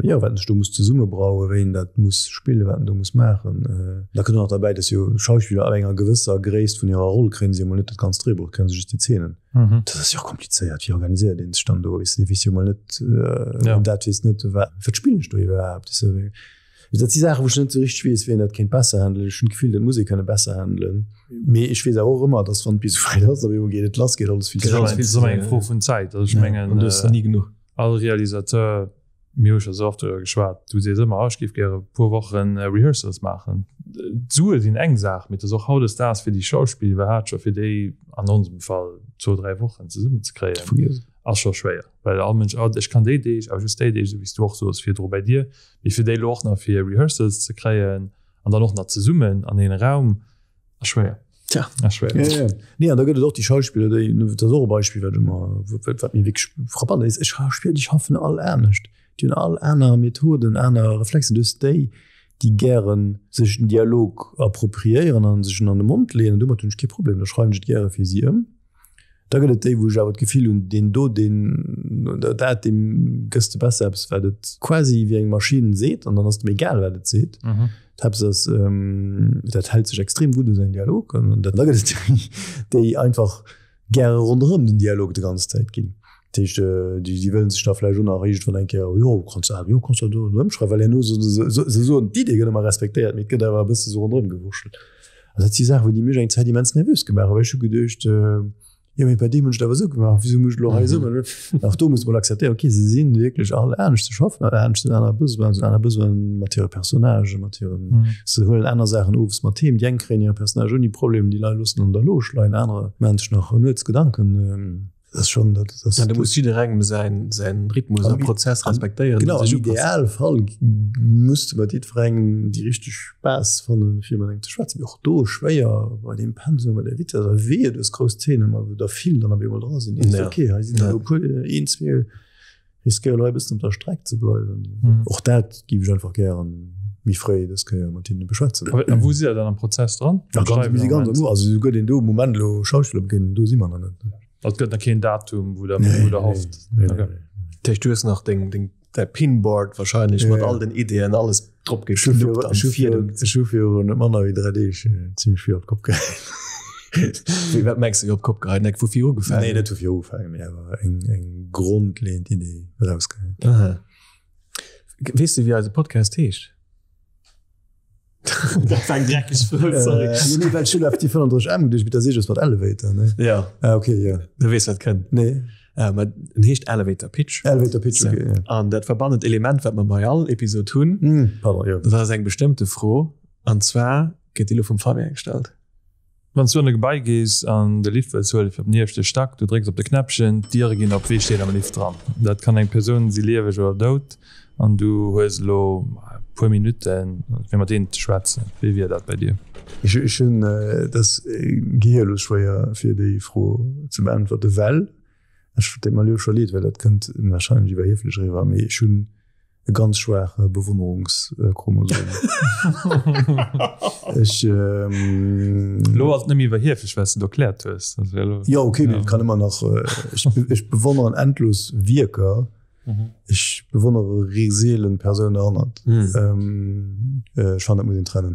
jo, wat en sech do muss zesummebrauen, wéi en dat muss spillen, wat en do muss maachen. Da kënnt och nach derbäi, dass jo Schauspiller ab enger gewësser Gréisst vun hirer Roll kréien se jo mol net dat ganzt Dréibuch, kréie se just déi Zeenen. Mhm. Dat ass jo och komplizéiert, wéi organiséiert een sech dann do? Weess de, weess jo mol net, äh, Ja. dat weess net, wat, wat spillen ech do iwwerhaapt? Weess de, wéi- Dat si Saachen, wou ech net esou richteg weess, wéi een dat kéint besser handelen. Ech hunn d'Gefill, dat muss ee kënne besser handelen. Mee ech weess awer och ëmmer, dass wann et bis esou wäit ass, op eemol geet et lass, geet alles vill ze Dat schnell. ass ëmmer eng Fro vun Zäit. Also ech Ja, mengen, an du hues der äh, ni genuch. all Realisateur Mir hu scho sou oft driwwer geschwat. Du sees ëmmer, oh, ech géif gäre e puer Wochen Rehearsals maachen. D'Sue sinn eng Saach, mee et ass och hautdesdaags fir déi Schauspiller iwwerhaapt scho fir déi an onsem Fall zwou, dräi Wochen zesummenzekréien, ass scho schwéier. Well all Mënsch, oh, ech kann déi Deeg, awer just déi Deeg, esou wéi s du och soos virdru bei dir. Mee fir déi elo och nach fir Rehearsals ze kréien an dann och nach zesummen an een Raum, ass schwéier. Tja. Ass schwéier. Ja, ja. Nee, an da gëtt et och déi Schauspiller, déi, dat ass och e Beispill, wat ëmmer, wat, wat mir wierklech frappant ass, ech Schauspiller, déi schaffen all anescht. Déi hunn all aner Methoden, aner Reflexen. Du hues déi, déi gären sech den Dialog appropriéieren an sech en an de Mond leeën, an domat hunn ech kee Problem, da schreiwen ech et gäre fir si ëm. Da gëtt et déi, wou ech awer d'Gefill hunn, deen do, deen oder dat, deem gëss de besser eppes, wat et quasi wéi eng Maschinn seet an dann ass et em egal, wat et seet. D'Haaptsaach ass, dat hält sech extrem gutt u säin Dialog. An da gëtt et déi, déi einfach gäre ronderëm den Dialog déi ganz Zäit ginn. Dat heescht, déi, déi wëllen sech da vläicht och nach iergendwann eng Kéier, jo, kanns de, jo, kanns de do ëmschreiwen, well herno soe se, se soen, d'Idee gëtt ëmmer respektéiert, mee et gëtt awer e bësse sou ronderëm gewurschtelt. An dat si Saachen, wou déi mech eng Zäit immens nervös gemaach hunn, well ech hu geduecht, jo mee bei deem hunn ech et awer esou gemaach, wisou muss ech elo hei esou maachen? An och do muss de mol akzeptéieren, okay, se si wierklech all anescht, se schaffen all anescht, se hunn aner Besoinen, se hunn aner Besoinen mat hire Personnagen, mat hiren, se huelen aner Saachen owes mat heem. Déi eng kréien hire Personnage ouni Problem, déi Leit loossen an der Loge leien, anerer maachen sech nach nuets Gedanken. Das ist schon, das, das, ja, du muss jidderengem säin, säin Rhythmus a Prozess respektéieren. Genau, am Idealfall musst du mat jiddwerengem déi richteg Base fannen, fir mat engem ze schwätzen. Mee och do schwéier bei deem Pensum, bei der Vitess a wehe du hues grouss Zeenen, wou der vill dann op eemol dra sinn. Ja. Okay, hei sinn der e puer, een, zwee. Riskéiere lo e bëssen op der Streck ze bleiwen. Mhm. Och dat giff ech einfach gären méi fréi dës Kéier mat hinne beschwätzen. A wou sidd der dann am Prozess dran? Ja, ganz, mir si ganz am Ufank. Also souguer deen do Moment elo Schauspiller begéinen, do si mer nach net. Also et gëtt nach keen Datum, wou der, wou der hofft? Nee, nee, nee. Dat heescht, du hues nach deng, deng, däi Pinboard wahrscheinlech mat all den Ideeën, alles drop Ech hu geknuppt an ech hu Fiedem. ech hu virun net manner wéi 3 Deeg zimmlech vill op d'Kopp geheit. Wéi, wat mengs du, op d'Kopp geheit? Nek vu vir ugefaangen? Nee, net vu vir ugefaangen, mee awer eng, eng grondleeënd Idee erausgeheit. Aha. Weess du, wéi eise Podcast heescht? Dat war eng dreckeg Fro, sorry. Äh, nee, well ech hunn effektiv 35 M geduecht, mee dat seet eppes mat Elevator, ne? Ja. Ah, okay, ja. Du weess, wat kënnt. Nee. Äh, ma en heescht Elevator Pitch. Elevator Pitch, okay, ja. An dat verbannend Element, wat mer bei all Episod hunn, mm, pardon, ja. dat ass eng bestëmmte Fro. An zwar gëtt déi elo vum Fabien gestallt. Wann s du an e Gebai gees an de Lift wëlls huelen fir op den ieweschte Stack, du drécks op de Knäppchen, d'Diere ginn op, wie steet am Lift dran? Dat kann eng Persoun si, lieweg oder dout, an du hues elo e puer Minutten fir mat deenen ze schwätzen. Wéi wier dat bei dir? Ech hunn dat gehierlos schwéier fir déi Fro ze beäntwerte well ech, deet mer elo scho leed, well dat kënnt warscheinlech iwwerhieflech eriwwer, mee ech hunn e ganz schwaache Bewonnerungschromosom. Ech. Elo ass et net méi iwwerhieflech, well s de et erkläert hues. Dat wär elo. Jo, okay, mee et kann ëmmer nach. Ech, ech bewonneren endlos Wierker. Ech bewonnere seelen d'Persoun derhannert. Ech fannen, dat muss een trennen.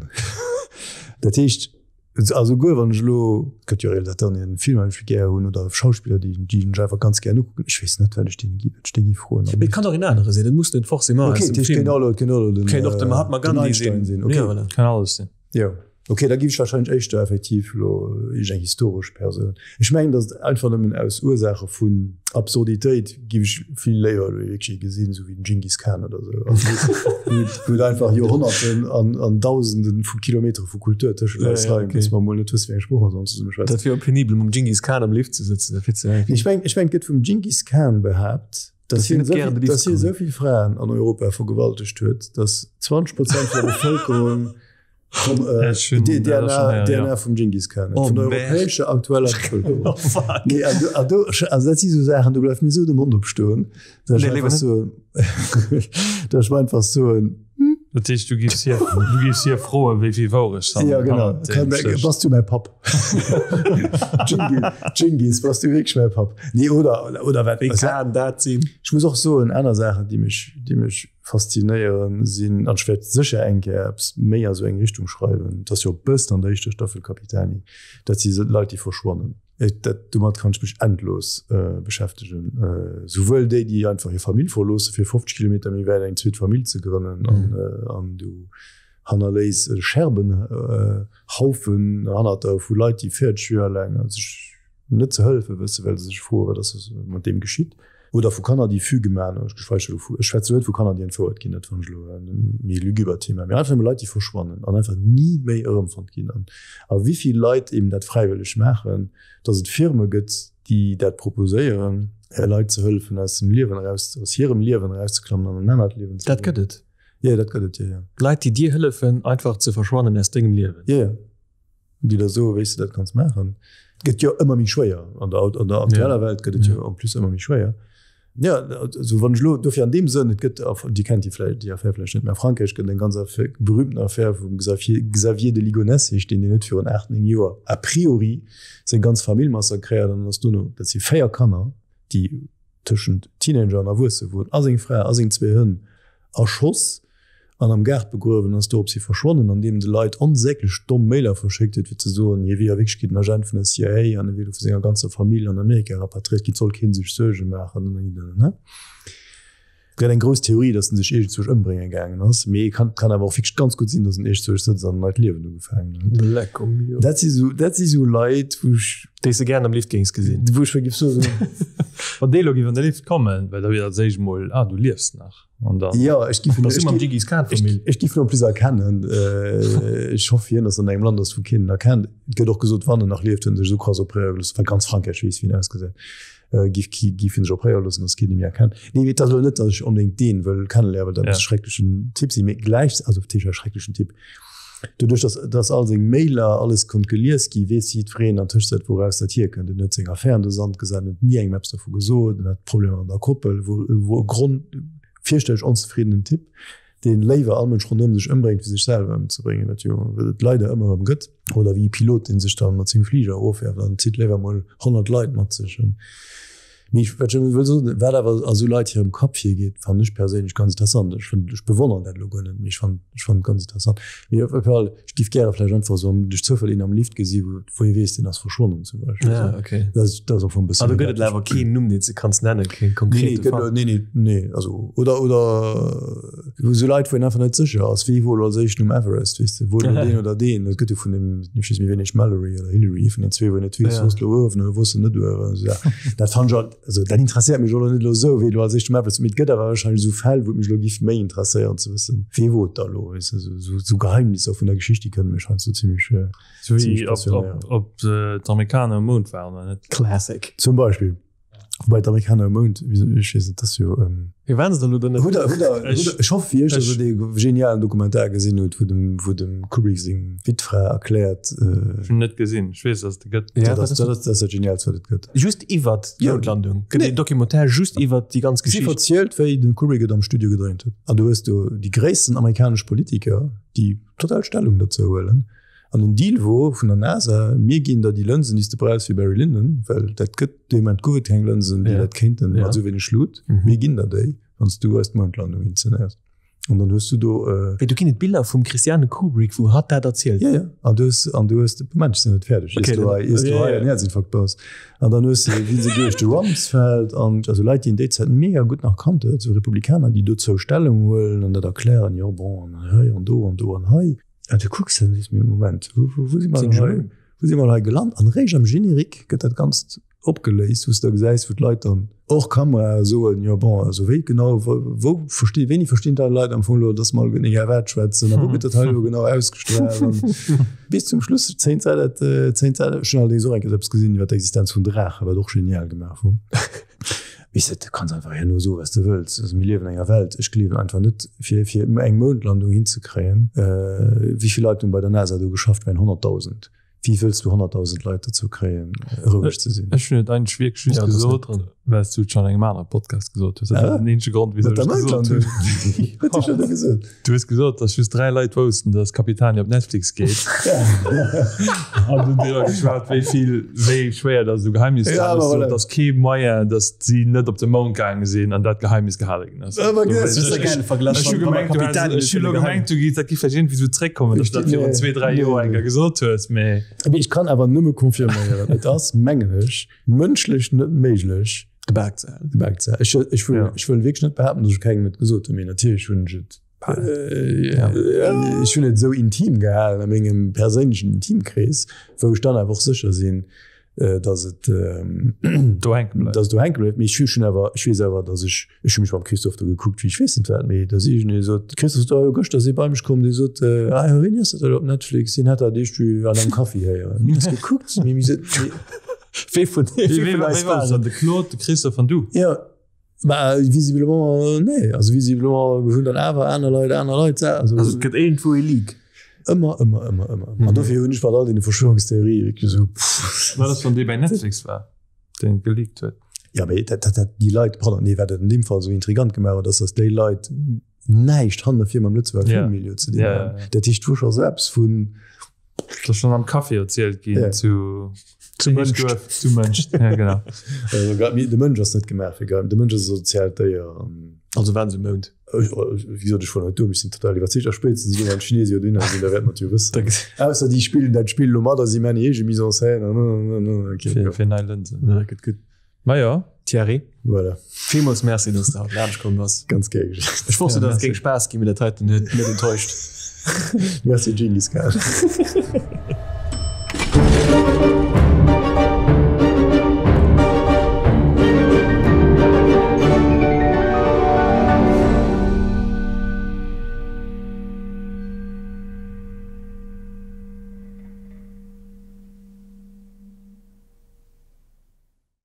Dat heescht. A souguer wann ech elo, et gëtt jo Realisateuren, déi en Film einfach gär hunn oder Schauspiller, déi déi ech einfach ganz gär ukucken, ech weess net, wat ech deene gi, wat ech déi gi froen. Mee et kann och een anere sinn, et muss net forcément aus dem Film. Okay, et kéint och elo den, Kéint och de Mahatma Gandhi sinn. sinn. Okay. Ja, voilà. Kann alles sinn. Jo. Okay, da giff ech wahrscheinlech éischter effektiv elo iergend eng historesch Persoun. Ech mengen, datt et einfach nëmmen aus Ursaache vun Absurditéit giff ech vill léiwer elo wierklech ee gesinn, esou wéi den Dschingis Khan oder esou. Also wou et einfach Joerhonnerten an, an Dausenden vu Kilometere vu Kultur tëschent eis leien, dass mer mol net wëssen, wéi eng Sprooch mer sollen zesumme schwätzen. Dat wier och penibel, mam Dschingis Khan am Lift ze sëtzen, dat wier ze enk. Ech meng, ech meng, et gëtt vum Dschingis Khan behaapt, dass hien esou vill, dass hie esou vill Fraen an Europa vergewaltegt huet, dass 20 Prozent vun der Bevëlkerung Vom, äh, DNA, DNA vum Dschingis Khan oh, vun der europäescher aktueller Bevëlkerung. Oh, fuck. Nee, an du, an du, also dat si so Saachen, do bleift mir so de Mond opstoen. Da nee, einfach so, da ich einfach so hm? Dat heescht, du gifs hir, du gifs hir froen, wéi vill Wourecht ja, genau. Kann, bass du mäi Papp? Dschingis, bass du wierklech mäi Papp? Nee, oder, oder wat, Wéi kann dat sinn? Ech muss och soen, aner Saachen, déi mech, déi mech faszinéieren sinn, an ech wäert sécher eng Kéier eppes méi a sou eng Richtung schreiwen, et ass jo e bëssen an der éischter Staffel Capitani, dat si Leit, déi verschwannen. Dat, domat kann ech mech endlos beschäftegen. Souwuel déi, déi einfach hir Famill verloosse fir 50 Kilometer méi wäit eng zweet Famill ze grënnen an du hannerléiss e Scherbenhaufen hannert der vu Leit, déi 40 Joer laang sech net ze hëllefe wëssen, well se sech froen, wat ass mat deem geschitt. Oder vu Kanner, déi Füge maachen. Ech schwätze elo vu, ech schwätze elo net vu Kanner, déi entfouert ginn, dat fannen ech elo e méi lugubert Thema, mee einfach nëmme Leit, déi verschwannen an einfach ni méi erëmfonnt ginn. An a wéi vill Leit eben dat fräiwëlleg maachen, datt et Firme gëtt, déi dat proposéieren, Leit ze hëllefen, aus dem Liewen eraus, aus hirem Liewen erauszeklammen an en anert Liewen ze Dat gëtt et. Jo, dat gëtt et, jo, jo. Leit, déi dir hëllefen, einfach ze verschwannen aus dengem Liewen. Jo, jo. Déi der soen, wéi s de dat kanns maachen. Et gëtt jo ëmmer méi schwéier. An der, an der aktueller Welt gëtt et jo en plus ëmmer méi schwéier. Ja, also wann ech elo dofir an deem Sënn, et gëtt, Dir kennt déi vläicht, déi Affär vläicht net, mä a Frankräich gëtt et eng ganz Affär, berühmten Affär vum Xavier, Xavier de Ligonnès heescht deen, deen huet virun 8, 9 Joer a priori seng ganz Famill massakréiert an ass dono, dat si 4 Kanner, déi tëschent Teenager an Erwuesse woren, a seng Fra a seng zwee Hënn erschoss an am Gaart begruewen ass. Dorops hi verschwonnen, andeem en de Leit onsäglech domm Mailer verschéckt huet, fir ze soen, hie wier a Wierklechkeet en Agent vun der CIA an e wier elo vu senger ganzer Famill an Amerika rapatriéiert ginn, et soll kee sech Suerge maachen. Et gëtt eng grouss Theorie, datt en sech iergendzwousch ëmbrénge gaangen ass, mee et kann, kann awer och wierklech ganz gutt sinn, datt en iergendzwousch sëtzt an en neit Liewen ugefaangen huet. Lecco mio. Dat si sou, dat si sou Leit, wou ech. Déi s de gären am Lift géings gesinn. Wou ech géif soen. Wann déi elo géif an de Lift kommen, well da wier dat éischt emol, ah, du liefs nach. An dann. Jo, ech géif en, ech, ech géif en en plus erkennen. Ech hoff fir hien, datt en an engem Land ass, wou keen en erkennt. Et gëtt och gesot, wann en nach lieft, huet en sech esou krass opréiere gelooss, well ganz Frankräich weess, wéi en ausgesäit. Giff ki giff en sech opréiere loossen, datt keen e méi erkennt. Nee, mee et ass elo net, datt ech onbedéngt deen wëll kenneléieren, well dat muss e schrecklechen Typ sinn, mee gläich, also wat heescht e schrecklechen Typ? Doduerch, datt datt all seng Mailer, alles konnt gelies gi, weess jiddwereen an Tëschenzäit, wouraus dat hierkënnt. En huet seng Affär an de Sand gesat, en huet ni engem eppes dervu gesot, en hat Problemer an der Koppel, wou wou e Grond fierchterlech onzefriddenen Typ. deen léiwer all Mënsch ronderëm sech ëmbréngt, wéi sech selwer ëmzebréngen, wat jo wat et leider ëmmer erëm gëtt, oder wéi e Pilot, deen sech dann mat sengem Fliger erofwerft an zitt léiwer mol 100 Leit mat sech. Mee ech, wat ech elo wëll soen, wat awer a sou Leit hirem Kapp virgeet, fannen ech perséinlech ganz interessant. Ech fannen, ech bewonneren dat elo guer net, mee ech fannen, ech fannen et ganz interessant. Mee op alle Fall, ech giff gäre vläicht einfach esou duerch Zoufall een am Lift gesi wou wou ee weess, deen ass verschwonnen zum Beispill. Ja, okay. Dat ass, dat ass am Fong e bëssen. Ah, do gëtt et awer keen Numm, deen s de kanns nennen, keen konkrete Fall. Nee, nee, nee, nee, also oder oder esou Leit, wou een einfach net sécher ass, wie wor elo als éischten um Everest, weess de, wor elo deen oder deen. Et gëtt jo vun dem, ech weess net méi wien heescht, Mallory oder Hillary, ee vun den zwee, wou een net weess, wors de elo uewen oder wors de net uewen. Dat fannen ech alt. Also dat interesséiert mech elo net elo esou, wéi elo als éischt um Everest, mee et gëtt awer wahrscheinlech esou Fäll, wou et mech elo giff méi interesséieren ze wëssen, wee wor et da elo, weess de, esou esou Geheimnisser vun der Geschicht, déi kënne mech heiansdo zimmlech Sou wéi ob ob ob d'Amerikaner um Mound waren oder net. Classic. Zum Beispill. Wobei d'Amerikaner um Mound, wéi ech weess net, dat ass jo. Wéi waren se dann elo do net? Hutt der, hutt der, hutt der, ech hoffe fir iech, datt der dee genialen Dokumentar gesinn hutt, wou dem, wou dem Kubrick seng Wittfra erkläert. Ech hunn en net gesinn, ech weess, datt et e gëtt. Ja, dat ass, dat ass dat Geniaalst, wat et gëtt. Just iwwert d'Moundlandung? Gëtt een Documentaire just iwwert déi ganz Geschicht? Si verzielt, wéi den Kubrick et am Studio gedréint huet. An du hues do déi gréissten amerikanesch Politiker, déi total Stellung dozou huelen. An den Deal wor vun der NASA, mir ginn der déi Lënsen, déi s de brauchs fir Barry Lyndon, well dat gëtt dee Moment gouf et keng Lënsen, déi dat kéinten mat esou wéineg Lut. Mir ginn der déi, wann s du eis d'Moundlandung inszenéiers. An dann hues du do. Wéi, do ginn et Biller vum Christiane Kubrick, wou hatt dat erzielt? Jo, jo. An du hues, an du hues, Moment, ech sinn net fäerdeg, iers du hei, iers du hei en Häerzinfarkt baus. An dann hues de, wéi se duerch de Rumsfeld an, also Leit, déi en déi Zäit mega gutt nach kannt huet, esou Republikaner, déi dozou Stellung huelen an dat erklären, jo bon, an hei an do an do an hei. An du kucks an sees, mee Moment, wou, wou, wou si mer hei, wou si mer hei gelant? An eréischt am Générique gëtt dat Ganzt opgeléist, wou s de da gesäis, wou d'Leit dann hors Kamera soen, jo bon, also wéi genau, wou, wou versti, wéini verstinn da Leit am Fong elo, dass mer alleguerten egal wat schwätzen a wou gëtt dat hei elo genau ausgestraalt? An bis zum Schluss, zéint Säit dat, zéint Säit, ech hunn allerdéngs och eng Kéier eppes gesinn iwwer d'Existenz vun Draachen, wat och genial gemaach wor. Weess de, du kanns einfach herno soen, wat s de wëlls. Also mir liewen an enger Welt, ech gleewen einfach net, fir, fir eng Moundlandung hinzekréien, wéi vill Leit hunn bei der NASA do geschafft? Wäin 100.000. Wéi wëlls du 100.000 Leit dozou kréien, roueg ze sinn? Ech hunn et eigentlech wierklech just gesot, well s du et schonn an engem anere Podcast gesot hues. Dat war den eenzege Grond, wisou ech et gesot hunn. Wat hu ech denn do gesot? Du hues gesot, datt just 3 Leit woussten, datt Capitani op Netflix geet. An du driwwer geschwat, wéi vill, wéi schwéier datt esou Geheimnis ze halen ass. Sou, datt kee Moyen, datt si net op de Mound gaange sinn an dat Geheimnis gehale ginn ass. Ech hu gemengt, du häss, ech hu lo gemengt, du giff, dat giff vläicht iergendwéi sou zréckkommen, datt du dat virun zwee, dräi Joer eng Kéier gesot hues, mee. Mee ech kann awer nëmme confirméieren, et ass, mengen ech, mënschlech net méiglech, De Bak ze halen. De Bak ze halen. Ech, ech wëll, ech wëll wierklech net behaapten, datt ech kengem et gesot hunn, mee natierlech hunn ech et, ech hunn et esou intim gehalen a mengem perséinlechen Intimkrees, wou ech dann awer och sécher sinn, datt et do hänke bleift. Datt et do hänke bleift. Mee ech hunn awer, ech weess awer, datt ech, ech hu mech mam Christophe do gekuckt wéi ech weess net wat, mee da si ech, en sot, Christophe, do jo gëschter ass ee bei mech komm, dee sot, ah jo, wéini ass dat elo op Netflix? Hien hätt dat iergendwéi an engem Kaffi héieren. Mir hunn eis gekuckt, mee mir sot, Wee vun wee vun eis war et? De Claude, de Christophe an du? Jo, mä visiblement nee. Also visiblement hunn dann awer aner Leit aner Leit. Also et gëtt iergendwou e Leak. Ëmmer, ëmmer, ëmmer, ëmmer. An dofir hunn ech mat all deene Verschwörungstheorië wierklech esou. Wat ass, wann dee bei Netflix war, deen et geleakt huet? Ja, mee dat, dat, dat, déi Leit, pardon, nee, wat et an deem Fall esou intrigant gemaach huet, ass, datt déi Leit näischt hanne vir mam Lëtzebuerger Ja. Filmmilieu ze dinn Ja, hunn. ja, ja. Dat heescht, wou scho sou eppes vun, Dat ass schonn am Café erzielt ginn Ja. zu Zu Mënscht. Duerf, zu Mënscht. Ja, genau. also, grad mi- de Mënsch ass net gemaach fir Geheim. De Mënsch ass e soziaalt Déier. an Also waren se um Mound. Ech, wéi gesot, ech fueren haut do, ech sinn total iwwerzeegt. A spéitstens elo, wann d'Chinese jo dohinner sinn, da wäerte mer et jo wëssen. Ausser déi spillen dat Spill elo mat a si maachen hir eege Mise en scène an an an an. Okay, Fir, jo. fir nei Lënsen. Ja, gutt, gutt. Ma jo. Thierry, Voilà, villmools Merci, dass de haut laanscht komm bass. ganz gär geschéckt. Ech wosst Ja, jo, dass et merci. géing Spaass ginn, mee dat heiten huet net enttäuscht. Merci Dschingis Khan.